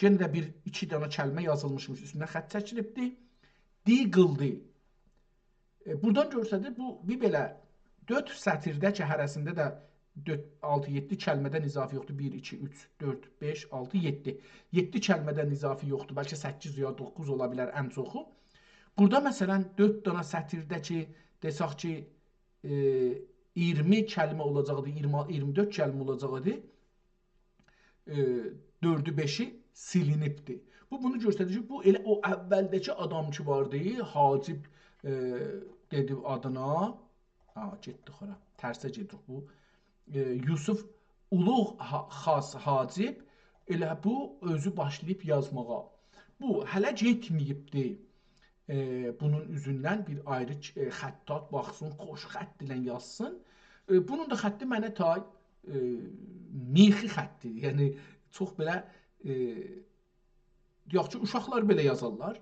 یئنه ده بیر ایکی دنه کلمه یازیلمیشمیش، اوستونه خط چکیلیبدی. دی قیلدی. ائ، بورادان گؤرسه‌دیر، بو بیر بئله دؤرد سطیرده کی، هره‌سینده ده دؤرد، آلتی، یئددی کلمه‌دن اضافه یوخدور. بیر، ایکی، اوچ، دؤرد، بئش، آلتی، یئددی. یئددی کلمه‌دن اضافه یوخدور. بلکه سککیز یا دوققوز اولا بیلر ان چوخو. بورادا، مثلاً، دؤرد دانا سطیرده کی، دئسک کی، ائ، اییرمی کلمه اولاجاقدی، اییرمی، اییرمی دؤرد کلمه اولاجاقدی، ائ، دؤردو بئشی سیلینیبدی. بو، بونو گؤستریر کی، بو ائله او اولده‌کی آدام کی واردی، حاجب، ائ، دئدی آدینا. ها، گئتدیک اورا. ترسه گئدیریک بو. ائ، یوسف اولوغ ها-، خاص حاجب، ائله بو اؤزو باشلاییب یازماغا. بو هله گئتمه‌ییبدی. ائ، بونون اوزوندن بیر آیری، ائ، خطاط باخسین، خوش خط ایله یازسین. ائ، بونون دا خطی منه تای، ائ، میخی خطدیر. یعنی، چوخ بئله، ائ، یوخ کی، اوشاقلار بئله یازارلار.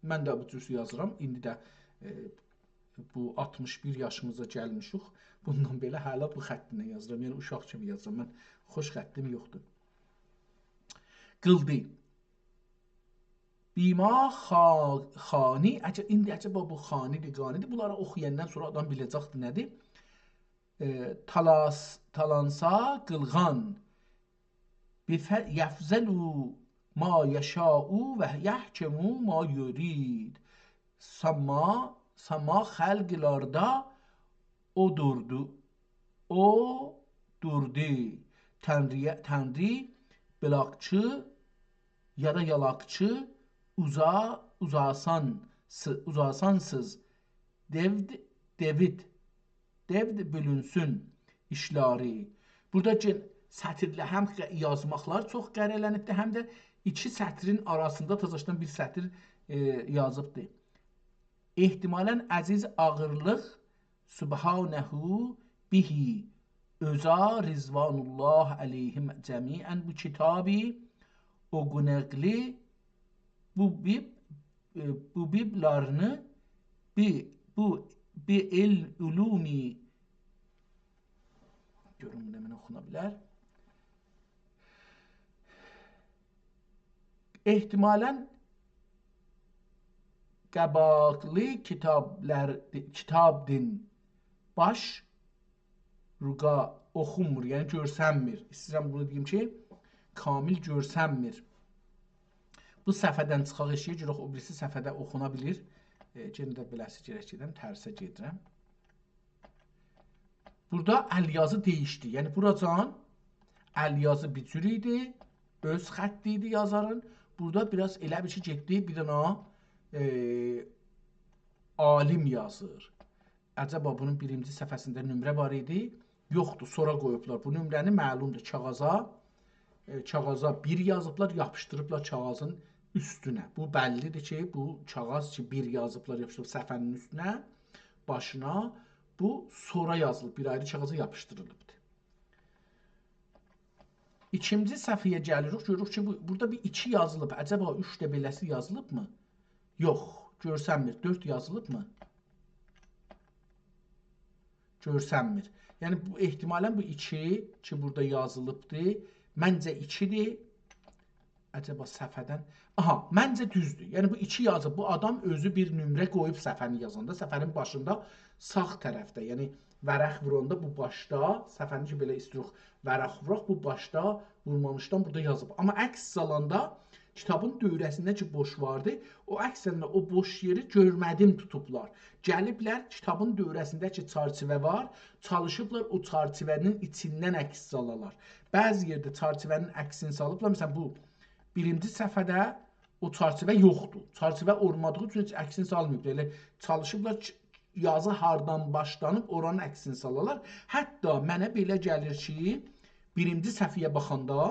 من ده بو جور یازیرام. ایندی ده، ائ، بو آلتمیش بیر یاشیمیزا گلمیشیک. بوندان بئله هله بو خطینن یازیرام. یعنی، اوشاق کیمی یازیرام. من خوش خطیم یوخدور. قیلدی. بیما خا-، خانی، عجب، ایندی عجبا بو خانی‌دیر، قانی‌دیر. بونلاری اوخویاندان سونرا آدام بیله‌جکدیر نه‌دیر. ائ، تالاس-، تالانسا قیلغان. بف-، یفعل ما یشاء و یحکم ما یرید. ساما، ساما خلقلاردا او دوردو. او دوردو. تنری‌یه، تنری بلاقچی یا دا یالاقچی اوزا-، اوزاسان سی-، اوزاسانسیز. دئوید، دئوید، دئوید بولونسون ایشلری. بورادا کی، سطیرله هم غ-، یازماقلار چوخ قره‌لنیبدیر، هم ده ایکی سطرین آراسیندا تازاشدان بیر سطیر، ائ، یازیبدیر. احتمالاً عزیز آغیرلیق سبحانه به اؤزا رضوان الله علیهم جمیعاً بو کیتابی او گونقلی بو بیب، ائ، بو بیبلارینی بی، بو بی ال علومی، گؤرون بو نمنه اوخونا بیلر. احتمالاً قاباقلی کیتابلار، کیتابدین باش روقا اوخونمور، یعنی گؤرسنمیر. ایسته‌ییرم بونو دئییم کی، کامل گؤرسنمیر. بو صفحه‌دن چیخاق ائشییه، گؤرک او بیریسی صفحه‌ده اوخونا بیلیر. ائ، یئنه ده بئله‌سی گرک گئدم، ترسه گئدیرم. بورادا الیازی دییشدی. یعنی، بوراجان الیازی بیر جور ایدی، اؤز خطی ایدی یازارین. بورادا بیر آز ائله بیل کی، گئتدی، بیر دنه، ائ، عالم یازیر. عجبا بونون بیرینجی صفحه‌سینده نمره وار ایدی؟ یوخدور، سونرا قویوبلار. بو نمره‌نی معلومدور، کاغاذا، ائ، کاغاذا بیر یازیبلار، یاپیشدیریبلار کاغاذین اوستونه. بو بللی‌دیر کی، بو کاغاذ کی، بیر یازیبلار، یاپیشدیریب صفحه‌نین اوستونه، باشینا، بو سونرا یازیلیب، بیر آیری کاغاذا یاپیشدیریلیبدیر. ایکینجی صفحه‌یه گلیریک، گؤروروک کی، بو، بورادا بیر ایکی یازیلیب. عجبا اوچ ده بئله‌سی یازیلیبمی؟ یوخ، گؤرسنمیر. دؤرد یازیلیبمی؟ گؤرسنمیر. یعنی، بو، احتمالاً بو ایکی کی، بورادا یازیلیبدی. منجه ایکی‌دیر. عجبا صفحه‌دن، آها، منجه دوزدور. یعنی، بو ایکی یازیب، بو آدام اؤزو بیر نمره قویوب صفحه‌نی یازاندا، صفحه‌نین باشیندا ساغ طرفده، یعنی ورق ووراندا بو باشدا، صفحه‌نی کی، بئله ایستیروخ ورق ووراق، بو باشدا وورمامیشدان بورادا یازیب. آمما عکس سالاندا کیتابین دؤوره‌سینده کی بوش واردی، او عکسینده او بوش یئری گؤرمه‌دیم توتوبلار. گلیبلر کیتابین دؤوره‌سینده کی چرچیوه وار، چالیشیبلار او چرچیوه‌نین ایچیندن عکس سالالار. بعضی یئرده چرچیوه‌نین عکسینی سالیبلار. مثلاً بو بیرینجی صفحه‌ده او چرچیوه یوخدور. چرچیوه اولمادیغی اوچون هئچ عکسینی سالماییبلار. ائله چالیشیبلار کی، یازی هاردان باشلانیب اورانین عکسینی سالالار. حتی منه بئله گلیر کی، بیرینجی صفحه‌یه باخاندا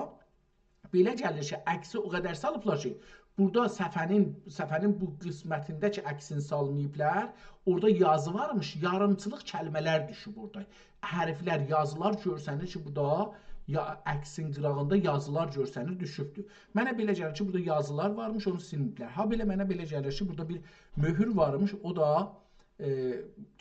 بئله گلیر کی، عکسی او قدر سالیبلار کی، بورادا صفحه‌نین، صفحه‌نین بو قسمتینده کی عکسینی سالماییبلار، اورادا یازی وارمیش، یاریمچیلیق کلمه‌لر دوشوب اورادا. حرفلر، یازیلار گؤرسنیر کی، بورادا یا، عکسین قیراغیندا یازیلار گؤرسنیر، دوشوبدور. منه بئله گلیر کی، بورادا یازیلار وارمیش، اونو سیلمه‌ییبلر. هابئله منه بئله گلیر کی، بورادا بیر مؤهور وارمیش، او دا، ائ،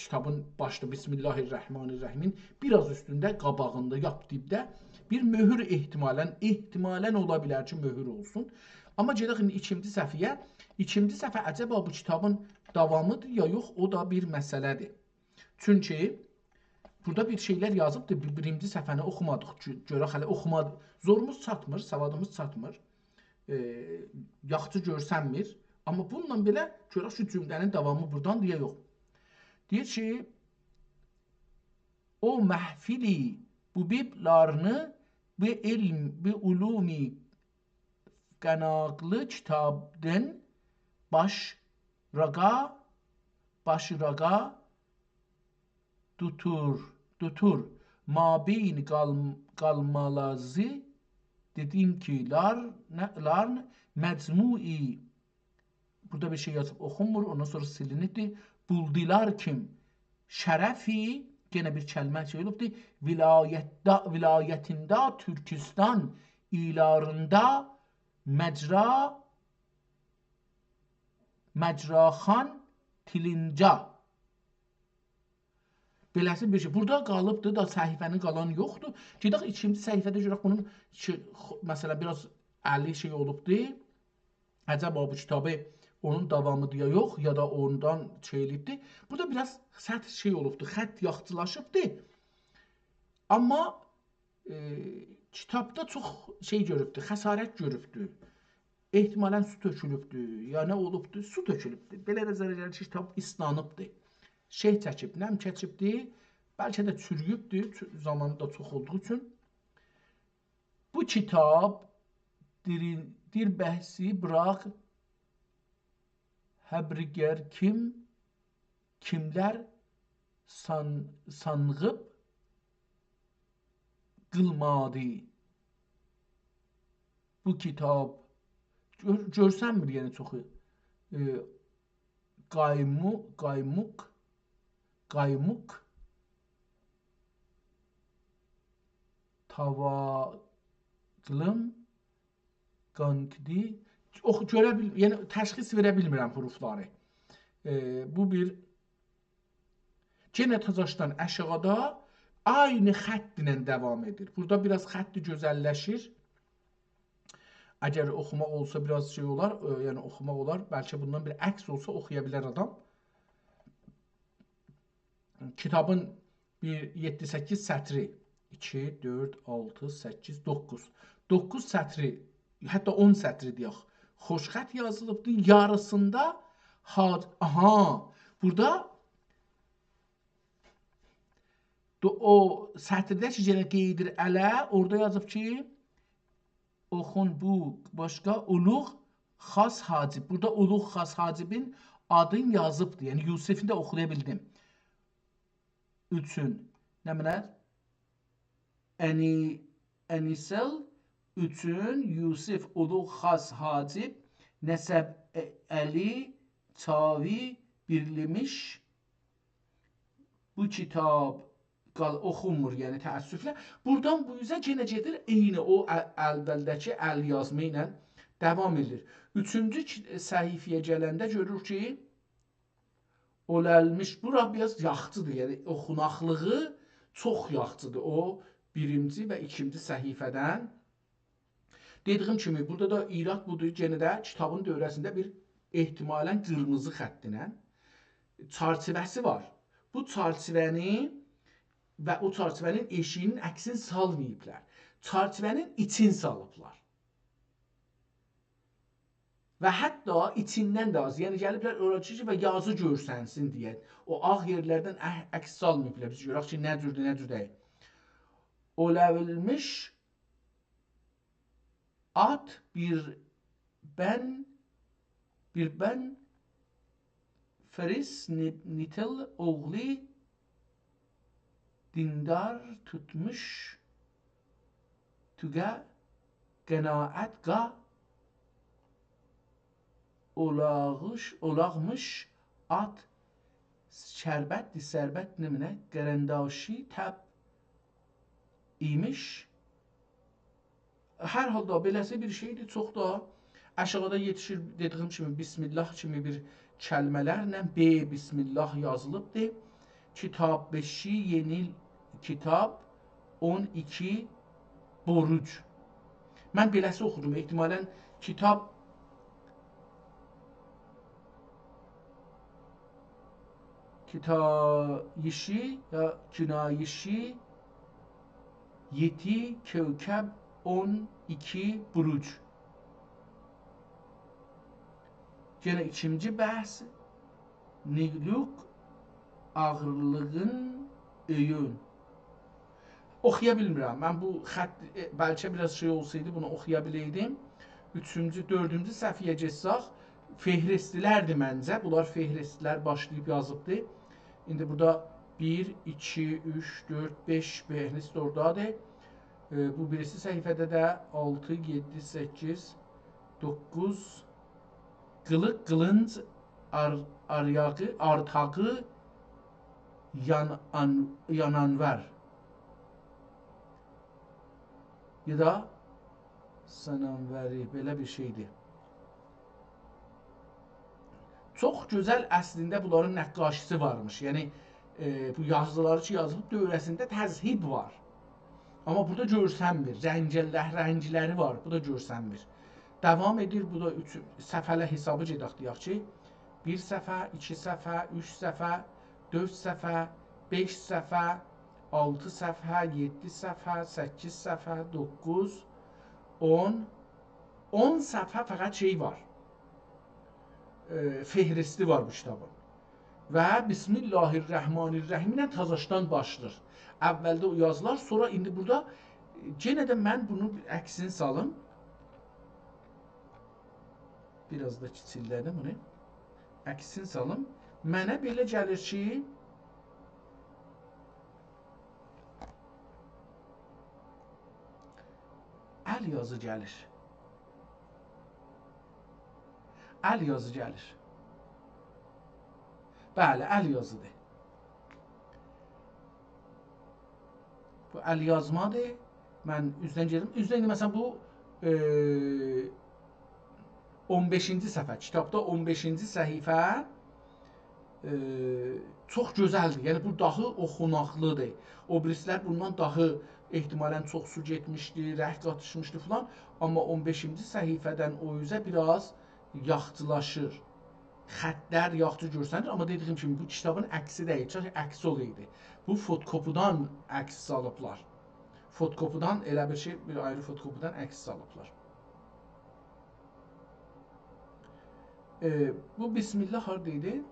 کیتابین باشدا بسم الله الرحمن الرحیمین بیر آز اوستونده، قاباغیندا، لاپ دیبده بیر مؤهور احتمالاً، احتمالاً اولا بیلر کی، مؤهور اولسون. آمما گئدک ایندی ایکینجی صفحه‌یه. ایکینجی صفحه عجبا بو کیتابین داوامی‌دیر یا یوخ، او دا بیر مسئله‌دیر. چونکی بورادا بیر شئیلر یازیبدیر، بیر، بیرینجی صفحه‌نی اوخومادیق. گؤ-، گؤرک هله اوخوما-، زوروموز چاتمیر، سوادیمیز چاتمیر. ائ، یاخشی گؤرسنمیر. آمما بونونلا بئله گؤرک کی، جمله‌نین داوامی بورادان دئیه یوخ. دئییر کی، او محفلی بوبیبلارینی بو علم، بو علومی قاناغلی کیتابدان باشراغا، باشراغا دوتور، دوتور. مابین قال-، قالمالازی دئدیم کی، لار، نه، لارن مجموعی، بورادا بیر شئی یازیب اوخونمور، اوندان سونرا سیلینیبدیر. بولدولار کیم شرفی، یئنه بیر کلمه شئی اولوبدور. ولایتدا، ولایتیندا تورکیستان ایلاریندا مجرا، مجراخان تیلینجا. بئله‌سی بیر شئی. بورادا قالیبدی دا، صفحه‌نین قالانی یوخدور. گئدک ایکینجی صفحه‌ده گؤرک بونون کی، خو-، مثلا، بیر آز الی شئی اولوبدو. عجبا بو کیتابی اونون داوامی‌دیر یا یوخ، یا دا اوندان شئی ائله‌ییبدی. بورادا بیر آز سطح شئی اولوبدو، خط یاخچیلاشیبدی. آمما، ائ، کیتابدا چوخ شئی گؤروبدو، خسارت گؤروبدو. احتمالاً سو تؤکولوبدو، یا نه اولوبدو، سو تؤکولوبدو. بئله نظره گلیر کی، کیتاب ایسلانیبدی. شئی چکیب، نم کئچیبدی، بلکه ده چورویوبدو، چو-، زامانی دا چوخ اولدوغو اوچون. بو کیتاب دیر، دیر بحثی براق، هبرگر کیم، کیملر سان-، سانغیب قیلمادی. بو کیتاب گؤر-، گؤرسنمیر، یعنی چوخو. ائ، قایمو-، قایموق، قایموق، تاواقلیم، قانکدی. اوخ-، گؤره بیل-، یعنی تشخیص وئره بیلمیرم حروفلاری. ائ، بو بیر یئنه تازاشدان آشاغیدا عینی خط ایله داوام ائدیر. بورادا بیر آز خطی گؤزللشیر. اگر اوخوماق اولسا، بیر آز شئی اولار، ائ، یعنی اوخوماق اولار. بلکه بوندان بیر عکس اولسا، اوخویا بیلر آدام. کیتابین بیر یئددی-سککیز سطری، ایکی، دؤرد، آلتی، سککیز، دوققوز. دوققوز سطری، حتی اون سطری دئیک، خوشخط یازیلیبدی. یاریسیندا حاج-، آها، بورادا دو-، او سطرده کی، یئنه قئییدیر اله، اورادا یازیب کی، اوخون بو باشقا اولوغ خاص حاجب. بورادا اولوغ خاص حاجبین آدینی یازیبدی. یعنی، یوسفی ده اوخویا بیلدیم. اوچون. نمنه؟ انی-، انیسل اوچون یوسف اولوغ خاص حاجب نسبعلی چاوی بیرلیمیش بو کیتاب قال-، اوخونمور، یعنی تأسفله. بورادان بو اوزه یئنه گئدیر، عینی او ال-، البلده‌کی ال یازما ایله داوام ائدیر. اوچونجو کی-، صفحه‌یه گلنده گؤروروک کی، اولالمیش، بورا بیر آز یاخچیدیر، یعنی اوخوناقلیغی چوخ یاخچیدیر او بیرینجی و ایکینجی صفحه‌دن. دئدیگیم کیمی، بورادا دا ایراد بودور، یئنه ده کیتابین دؤوره‌سینده بیر احتمالاً قیرمیزی خطینن چرچیوه‌سی وار. بو چرچیوه‌نی و او چرچیوه‌نین ائشیگینین عکسینی سالماییبلار. چرچیوه‌نین ایچین سالیبلار. و حتی ایچیندن ده آز، یعنی گلیبلر اورا کی، و یازی گؤرسنسین دئیه. او آغ یئرلردن ع-، عکس سالماییبلار. بیز گؤرک کی، نه جوردور، نه جور دئییل. اولالمیش آت بیر بن، بیر بن فریس نی-، نیتل اوغلی دیندار توتموش توگه قناعت قا اولاغیش، اولاغمیش آت شربت، سربت نمنه، قرنداشی تب ایمیش. هر حالدا بئله‌سی بیر شئیدیر، چوخ دا آشاغیدا یئتیشیر، دئدیگیم کیمی، بسم الله کیمی بیر کلمه‌لرله، ب، بسم الله یازیلیبدیر. کیتاب بئشی، یئنی کیتاب، اون ایکی بوروج. من بئله‌سی اوخودوم، احتمالاً کیتاب، کیتاییشی یا کیناییشی، یئدی کوکب، اون ایکی بوروج. یئنه ایکینجی بحث، نیلوک آغیرلیغین اؤیون. اوخویا بیلمیرم. من بو خط، ائ، بلکه بیر آز شئی اولسایدی، بونو اوخویا بیلئیدیم. اوچونجو، دؤردونجو صفحه‌یه گئتسک، فهرستلردیر منجه. بونلار فهرستلر باشلاییب یازیبدی. ایندی بورادا بیر، ایکی، اوچ، دؤرد، بئش فهرست اورادادیر. ائ، بو بیریسی صفحه‌ده ده آلتی، یئددی، سککیز، دوققوز، قیلیق، قیلینج، آر-، آریاغی، آرتاغی، یان-، آن-، یانانوار. یا دا سنانوری، بئله بیر شئیدیر. چوخ گؤزل اصلینده بونلارین نقاشی‌سی وارمیش. یعنی، ائ، بو یازیلاری کی یازیلیب دؤوره‌سینده تذهیب وار. آمما بورادا گؤرسنمیر. رنگله-، رنگلری وار، بو دا گؤرسنمیر. داوام ائدیر، بو دا اوچ، صفحه‌له حسابی گئدک، دئیک کی، بیر صفحه، ایکی صفحه، اوچ صفحه، دؤرد صفحه، بئش صفحه، آلتی صفحه، یئددی صفحه، سککیز صفحه، دوققوز، اون، اون صفحه فقط شئی وار. ائ، فهرستی وار بو کیتابین. و بسم الله الرحمن الرحیم ایله تازاشدان باشلاییر. اولده او یازیلار، سونرا ایندی بورادا، ائ، یئنه ده من بونون عکسینی سالیم. بیر آز دا کیچیلده‌دیم بونو. عکسینی سالیم. منه بئله گلیر کی، ال یازی گلیر. ال یازی گلیر. بلی، ال یازیدیر. بو ال یازمادیر. من اوزدن گئدیم. اوزدن ایندی، مثلا، بو، ائ، اون بئشینجی صفحه، کیتابدا اون بئشینجی صفحه، ائ، چوخ گؤزلدیر. یعنی، بو داها اوخوناقلیدیر. او بیریسیلر بوندان داها احتمالاً چوخ سو گئتمیشدی، رنگ قاتیشمیشدی فلان. آمما اون بئشینجی صفحه‌دن او اوزه بیر آز یاخچیلاشیر. خطلر یاخشی گؤرسنیر، آمما دئدیگیم کیمی، بو کیتابین عکسی دئییل، چونکی عکسی اولایدی. بو فوتوکوپیدان عکس سالیبلار. فوتوکوپیدان، ائله بیل کی، بیر آیری فوتوکوپیدان عکس سالیبلار. ائ، بو بسم الله هاردا ایدی؟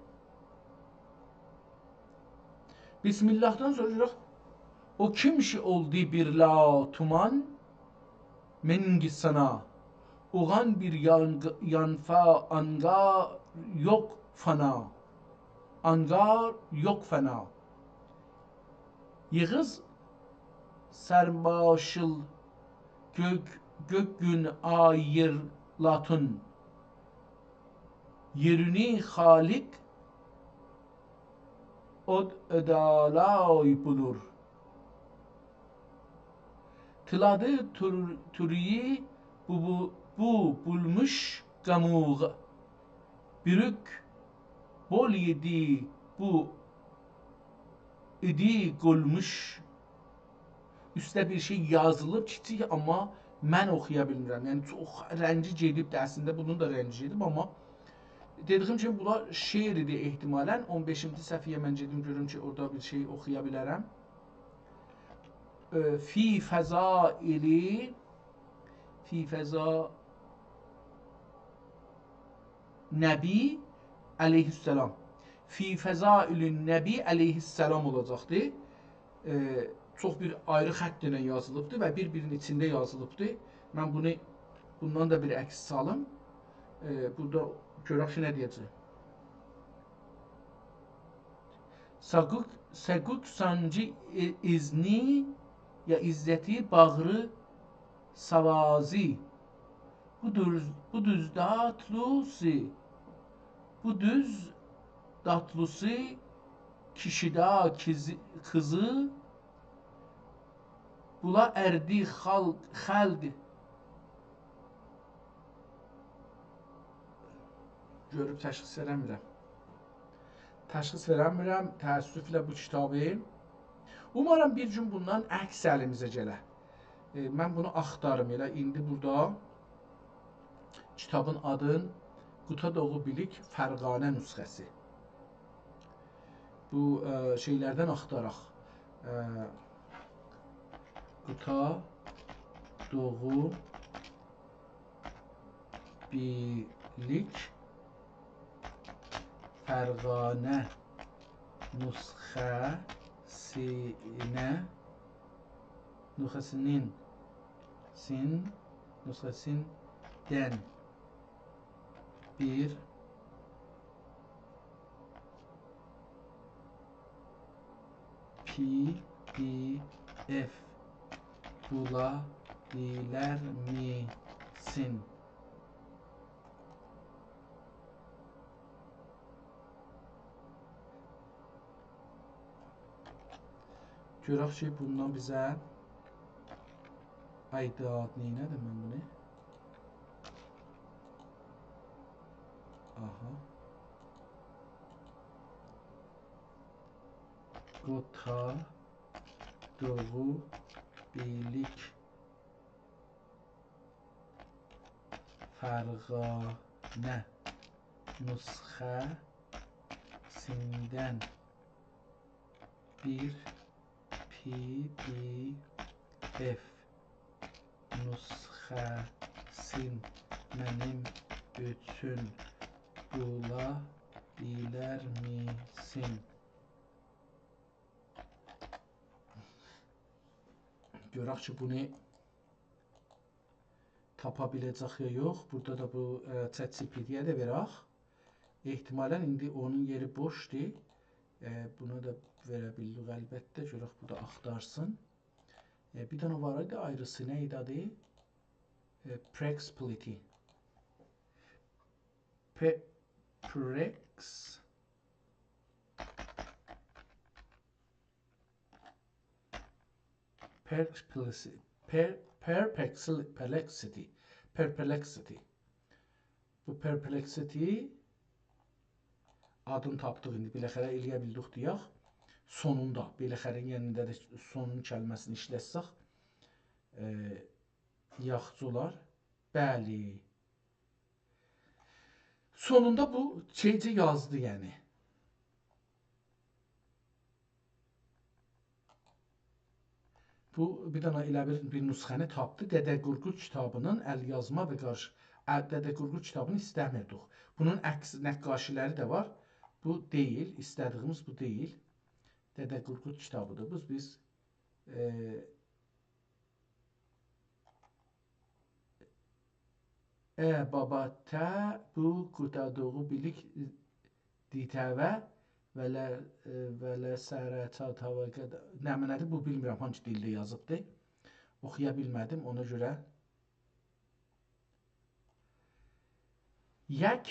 بسم اللهدان سونرا گؤرک، او کیمشی اولدو بیر لا تومان، منگی سنا، اوغان بیر یانگ-، یانفا، آنگار یوخ فنا، آنگار یوخ فنا. ییغیز سرباشیل گؤک، گؤک گون آییرلاتین. یئرینی خالق اود ادالای بولور. تیلادی تور-، توریی بو، بو، بو بولموش قاموغ. بوروک بول یئدی بو ایدی قولموش. اوسته بیر شئی یازیلیب، کیچیک، آمما من اوخویا بیلمیرم. یعنی، چوخ رنگی گئدیبدی. اصلینده، بونون دا رنگی گئدیب، آمما دئدیگیم کیمی، بونلار شعر ایدی احتمالاً. اون بئشینجی صفحه‌یه من گئدیم، گؤروم کی، اورادا بیر شئی اوخویا بیلرم. ائ، فی فضائلی، فی فضا-، نبی علیه‌السلام. فی فضائل نبی علیه‌السلام اولاجاقدی. ائ، چوخ بیر آیری خط ایله یازیلیبدی و بیر-بیرینین ایچینده یازیلیبدی. من بونو، بوندان دا بیر عکس سالیم. ائ، بورادا گؤرک کی، نه دئیه‌جک. ساقوق، ساقوق سانجی ای-، ایزنی یا عزتی باغری ساوازی. بو دوز، بو دوز داتلوسی، بو دوز داتلوسی کیشیدا کیزی، قیزی بولا اردی خالق، خلق. گؤروب تشخیص وئره‌میرم. تشخیص وئره‌میرم، تأسفله بو کیتابی. اومارام بیر گون بوندان عکس الیمیزه گله. ائ، من بونو آختاریم، ائله ایندی بورادا کیتابین آدین قوتا دوغو بیلیک فرغانه نسخه‌سی. بو، ائ، شئیلردن آختاراق. ائ، قوتا دوغو بیلیک فرغانه نسخه‌سینه، نسخه‌سینین، سین، نسخه‌سیندن بیر PDF بولا بیلرمیسین؟ گؤرک کی، بوندان بیزه، آی داد، نئینه‌دیم من بونو؟ آها. قوتا دوغو بیلیک فرغانه نسخه‌سیندن بیر PDF نسخه‌سین منیم اوچون بولا بیلرمیسین؟ گؤرک کی، بونو تاپا بیله‌جک یا یوخ. بورادا دا بو، ائ، ChatGPT-یه ده وئرک. احتمالاً ایندی اونون یئری بوشدور. ائ، بونا دا وئره بیلدیک البته. گؤرک بو دا آختارسین. ائ، بیر دنه وار ایدی آیریسی، نه ایدی آدی؟ ائ، Perplexity. Pe-، Prex-، Perplexi-، Per-، Perplexi-، Perplexity. Perplexity. بو Perplexity آدینی تاپدیق ایندی. بالاخره ائلیه بیلدیک دئیک. سونوندا، بالاخره، یئنه ده سونون کلمه‌سینی ایشلتسک، ائ، یاخشی اولار. بلی. سونوندا بو شئیجه یازدی، یعنی. بو بیر دنه ائله بیر، بیر نسخه‌نی تاپدی. دده قورقود کیتابینین ال‌یازما و قارش-، ال-، دده قورقود کیتابینی ایسته‌میردیک. بونون عکس نقاشی‌لری ده وار. بو دئییل، ایسته‌دیگیمیز بو دئییل. دده قورقود کیتابیدیر. بیز، بیز، ائ، ائ، بابا، ته، بو، قوتا دوغو بیلیک، دیتاوه، وله، ائ، وله، سره، چاتاوا، قدا-، نمنه‌دیر بو، بیلمیرم هانسی دیلده یازیبدیر. اوخویا بیلمه‌دیم، اونا گؤره. یک،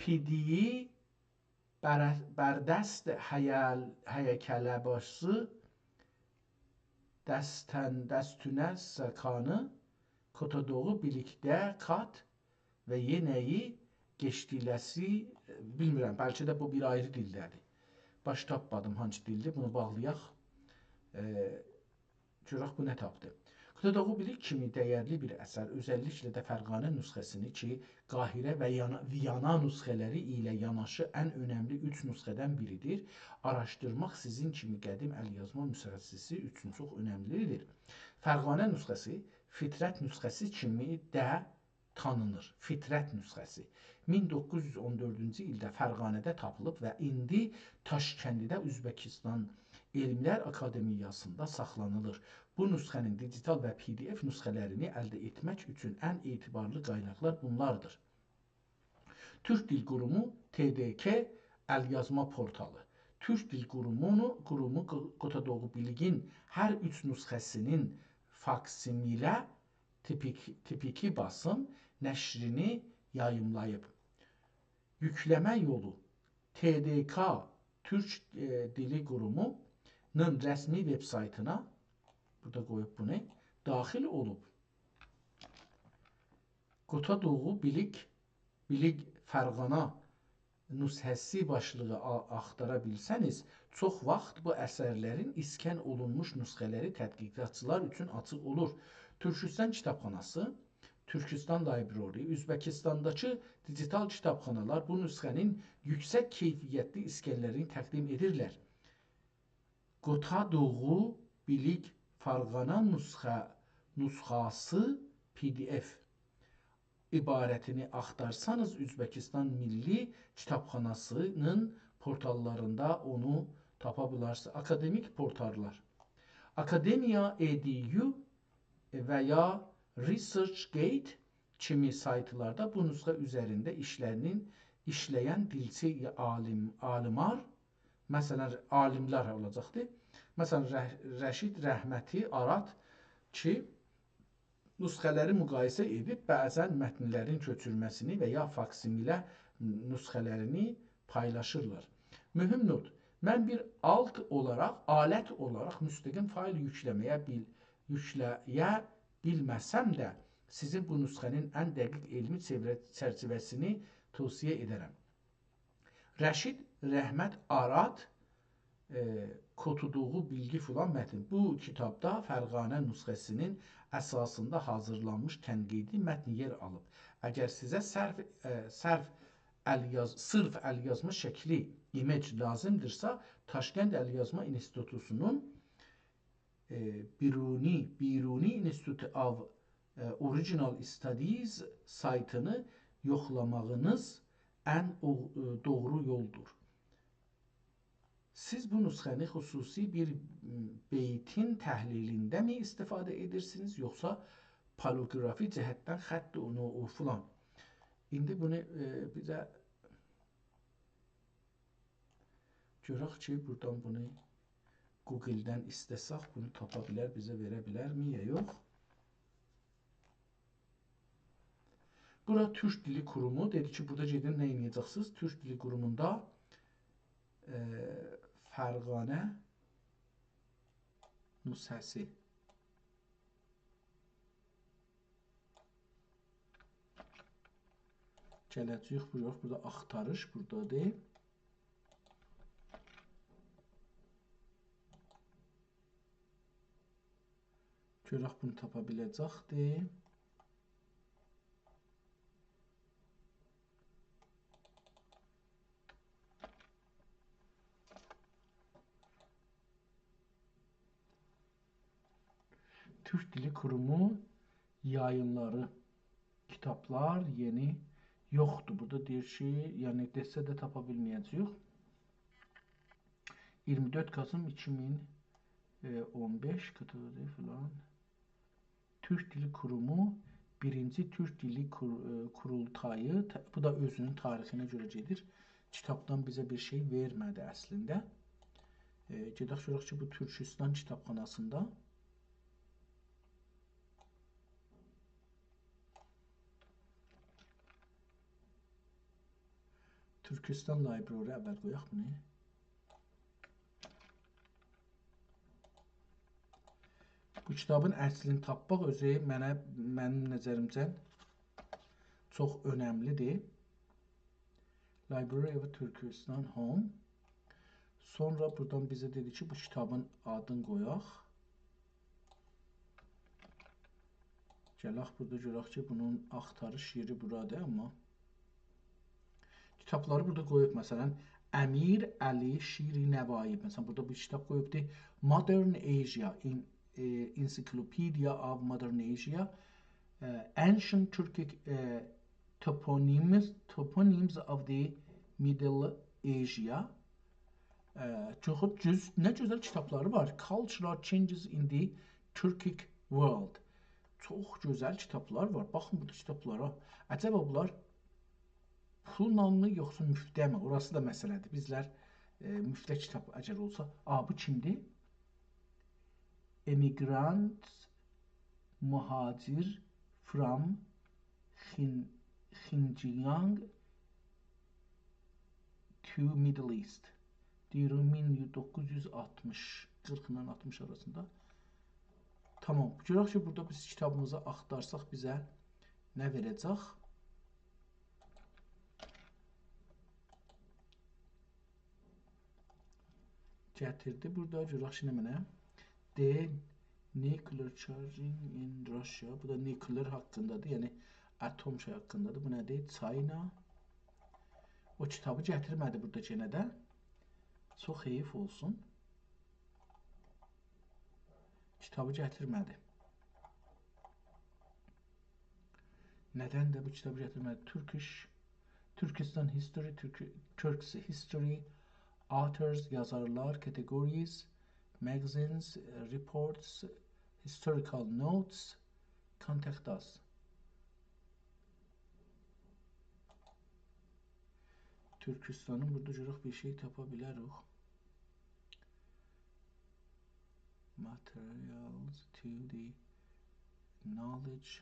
پی‌دی بر-، بردست هیل-، هیکله‌بازی دستن-، دستونه سکانی کوتادوغو بیلیکده کات و یئنه‌یی گئشتیله‌سی، بیلمیرم، بلکه ده بو بیر آیری دیلده‌دیر. باش تاپمادیم هانسی دیلدیر، بونو باغلایاق. ائ، گؤرک بو نه تاپدی. کوتادوغو بیلیک کیمی دَیرلی بیر اثر، اؤزللیکله ده فرغانه نسخه‌سینی کی، قاهره و یانا-، ویانا نسخه‌لری ایله یاناشی ان اؤنملی اوچ نسخه‌دن بیریدیر، آراشدیرماق سیزین کیمی قدیم ال‌یازما متخصصی اوچون چوخ اؤنملیدیر. فرغانه نسخه‌سی فطرت نسخه‌سی کیمی ده تانینیر. فطرت نسخه‌سی مین دوققوز یوز اون دؤردونجو ایلده فرغانه‌ده تاپیلیب و ایندی داشکندیده اؤزبکیستان علملر آکادمیاسیندا ساخلانیلیر. بو نسخه‌نین دیجیتال و پی‌دی‌اف نسخه‌لرینی الده ائتمک اوچون ان اعتبارلی قایناقلار بونلاردیر: تورک دیل قورومو، ت‌دک، ال‌یازما پورتالی. تورک دیل قورومونو، قورومو قو-، کوتادوغو بیلیگین هر اوچ نسخه‌سینین فاکسیمیله تیپیک-، تیپیکی باسیم نشرینی یاییملاییب. یوکله‌مه یولو: ت‌دک، تورک، ائ، دیلی قورومونون رسمی وب‌سایتینا، بورادا قویوب بونو، داخیل اولوب. کوتادوغو بیلیک، بیلیک فرغانه نسخه‌سی باشلیغی آ-، آختارا بیلسه‌نیز، چوخ واخت بو اثرلرین اسکن اولونموش نسخه‌لری تحقیقاتچیلار اوچون آچیق اولور. تورکیستان کیتابخاناسی، Turkistan Library، اؤزبکیستانداکی دیجیتال کیتابخانالار بو نسخه‌نین یوکسک کیفیتلی اسکنلرینی تقدیم ائدیرلر. کوتادوغو بیلیک فرغانه نسخه، نسخه‌سی پی‌دی‌اف عبارتینی آختارسانیز، اؤزبکیستان میللی کیتابخاناسینین پورتاللاریندا اونو تاپا بیلرسینیز. آکادمیک پورتاللار. Akademiya ائدی‌یو و یا ResearchGate کیمی سایتلاردا بو نسخه اوزرینده ایشلرینین، ایشله‌ین دیلچی عالیم، عالیملار، مثلا، عالیملر اولاجاقدی. مثلا، ره-، رشید رحمتی آراد کی، نسخه‌لری مقایسه ائدیب بعضا متنلرین کؤچورمه‌سینی و یا فاکسیمیله نسخه‌لرینی پایلاشیرلار. مهم نوت: من بیر آلت اولاراق، آلت اولاراق مستقیم فایل یوکله‌مه‌یه بیل-، یوکله‌یه بیلمه‌سم ده، سیزین بو نسخه‌نین ان دقیق علمی چئوره-، چرچیوه‌سینی توصیه ائده‌رم. رشید رحمت آراد، ائ، کوتادوغو بیلیک فلان متن. بو کیتابدا فرغانه نسخه‌سینین اساسیندا حاضیرلانمیش تنقیدی متن یئر آلیب. اگر سیزه صرف، ائ، صرف الیاز-، صرف الیازما شکلی، image، لازیمدیرسا، تاشکند الیازما اینستیتوتونون، ائ، بیرونی، بیرونی Institute of، ائ، Original Studies سایتینی یوخلاماغینیز ان او-، ائ، دوغرو یولدور. سیز بو نسخه‌نی خصوصی بیر، م، بیتین تحلیلینده می استفاده ائدیرسینیز، یوخسا پالیگرافی جهتدن خط اونو، او فلان؟ ایندی بونو، ائ، بیزه گؤرک کی، بورادان بونو گوگلدن ایسته‌سک، بونو تاپا بیلر، بیزه وئره بیلرمی، یا یوخ؟ بورا تورک دیلی قورومو، دئدی کی، بورادا گئدین، نه ائده‌جکسینیز؟ تورک دیلی قوروموندا، ائ، فرغانه نسخه‌سی. گله‌جه‌ییک بورا، یوخ، بورادا آختاریش بورادادیر. گؤرک بونو تاپا بیله‌جکدی. تورک دیلی قورومو یایینلاری، کیتابلار یئنی یوخدور. بورادا دئییر کی، یعنی دئسه ده تاپا بیلمه‌یه‌جه‌ییک. اییرمی دؤرد کاسیم ایکی مین اون بئش، قطعه‌دیر فلان. تورک دیلی قورومو، بیرینجی تورک دیلی قور-، ائ، قورولتایی، ت-، بو دا اؤزونون تاریخینه گؤره گئدیر. کیتابدان بیزه بیر شئی وئرمه‌دی اصلینده. ائ، گئدک گؤرک کی، بو تورکیستان کیتابخاناسیندا. تورکیستان لایبرری، اول قویاق بونو. بو کیتابین اصلینی تاپماق اؤزو منه، منیم نظریمجه چوخ اؤنملی‌دیر. Library of Turkestan Home. سونرا بورادان بیزه دئدی کی، بو کیتابین آدینی قویاق. گلک بورادا گؤرک کی، بونون آختاریش یئری بورادیر، آمما کیتابلاری بورادا قویوب. مثلا، امیر علی شیرنوایی. مثلا، بورادا بیر کیتاب قویوبدور. Modern Asia، in, eh, Encyclopedia of Modern Asia, eh, Ancient Turkic, eh, Toponyms, Toponyms of the Middle Asia. اه، چوخ گؤز-، نه گؤزل کیتابلاری وار. Cultural Changes in the Turkic World. چوخ گؤزل کیتابلار وار. باخین بو کیتابلارا. عجبا بونلار پوللام‌می، یوخسا مفته‌می؟ اوراسی دا مسئله‌دیر. بیزلر، اه، مفته کیتاب اگر اولسا، آ، بو کیمدیر؟ Emigrant مهاجر from Xin-, Xinjiang to Middle East. دئییر، او مین دوققوز یوز آلتمیش، قیرخ ایله آلتمیش آراسیندا. تامام. گؤرک کی، بورادا بیز کیتابیمیزی آختارساق بیزه نه وئره‌جک؟ گتیردی. بورادا گؤرک کی، نمنه؟ The nuclear charging in Russia. بو دا nuclear حاقیندادیر، یعنی اتم شئی حاقیندادیر. بو نه‌دیر؟ China. او کیتابی گتیرمه‌دی بورادا یئنه ده. چوخ حئیف اولسون. کیتابی گتیرمه‌دی. ندن ده بو کیتابی گتیرمه‌دی؟ Turkish, Turkestan history, Turk-, Turks history, authors, یازارلار, categories, magazines, reports, historical notes, contact us. تورکوستانین بورادا گؤرک بیر شئی تاپا بیلریک. Materials to the knowledge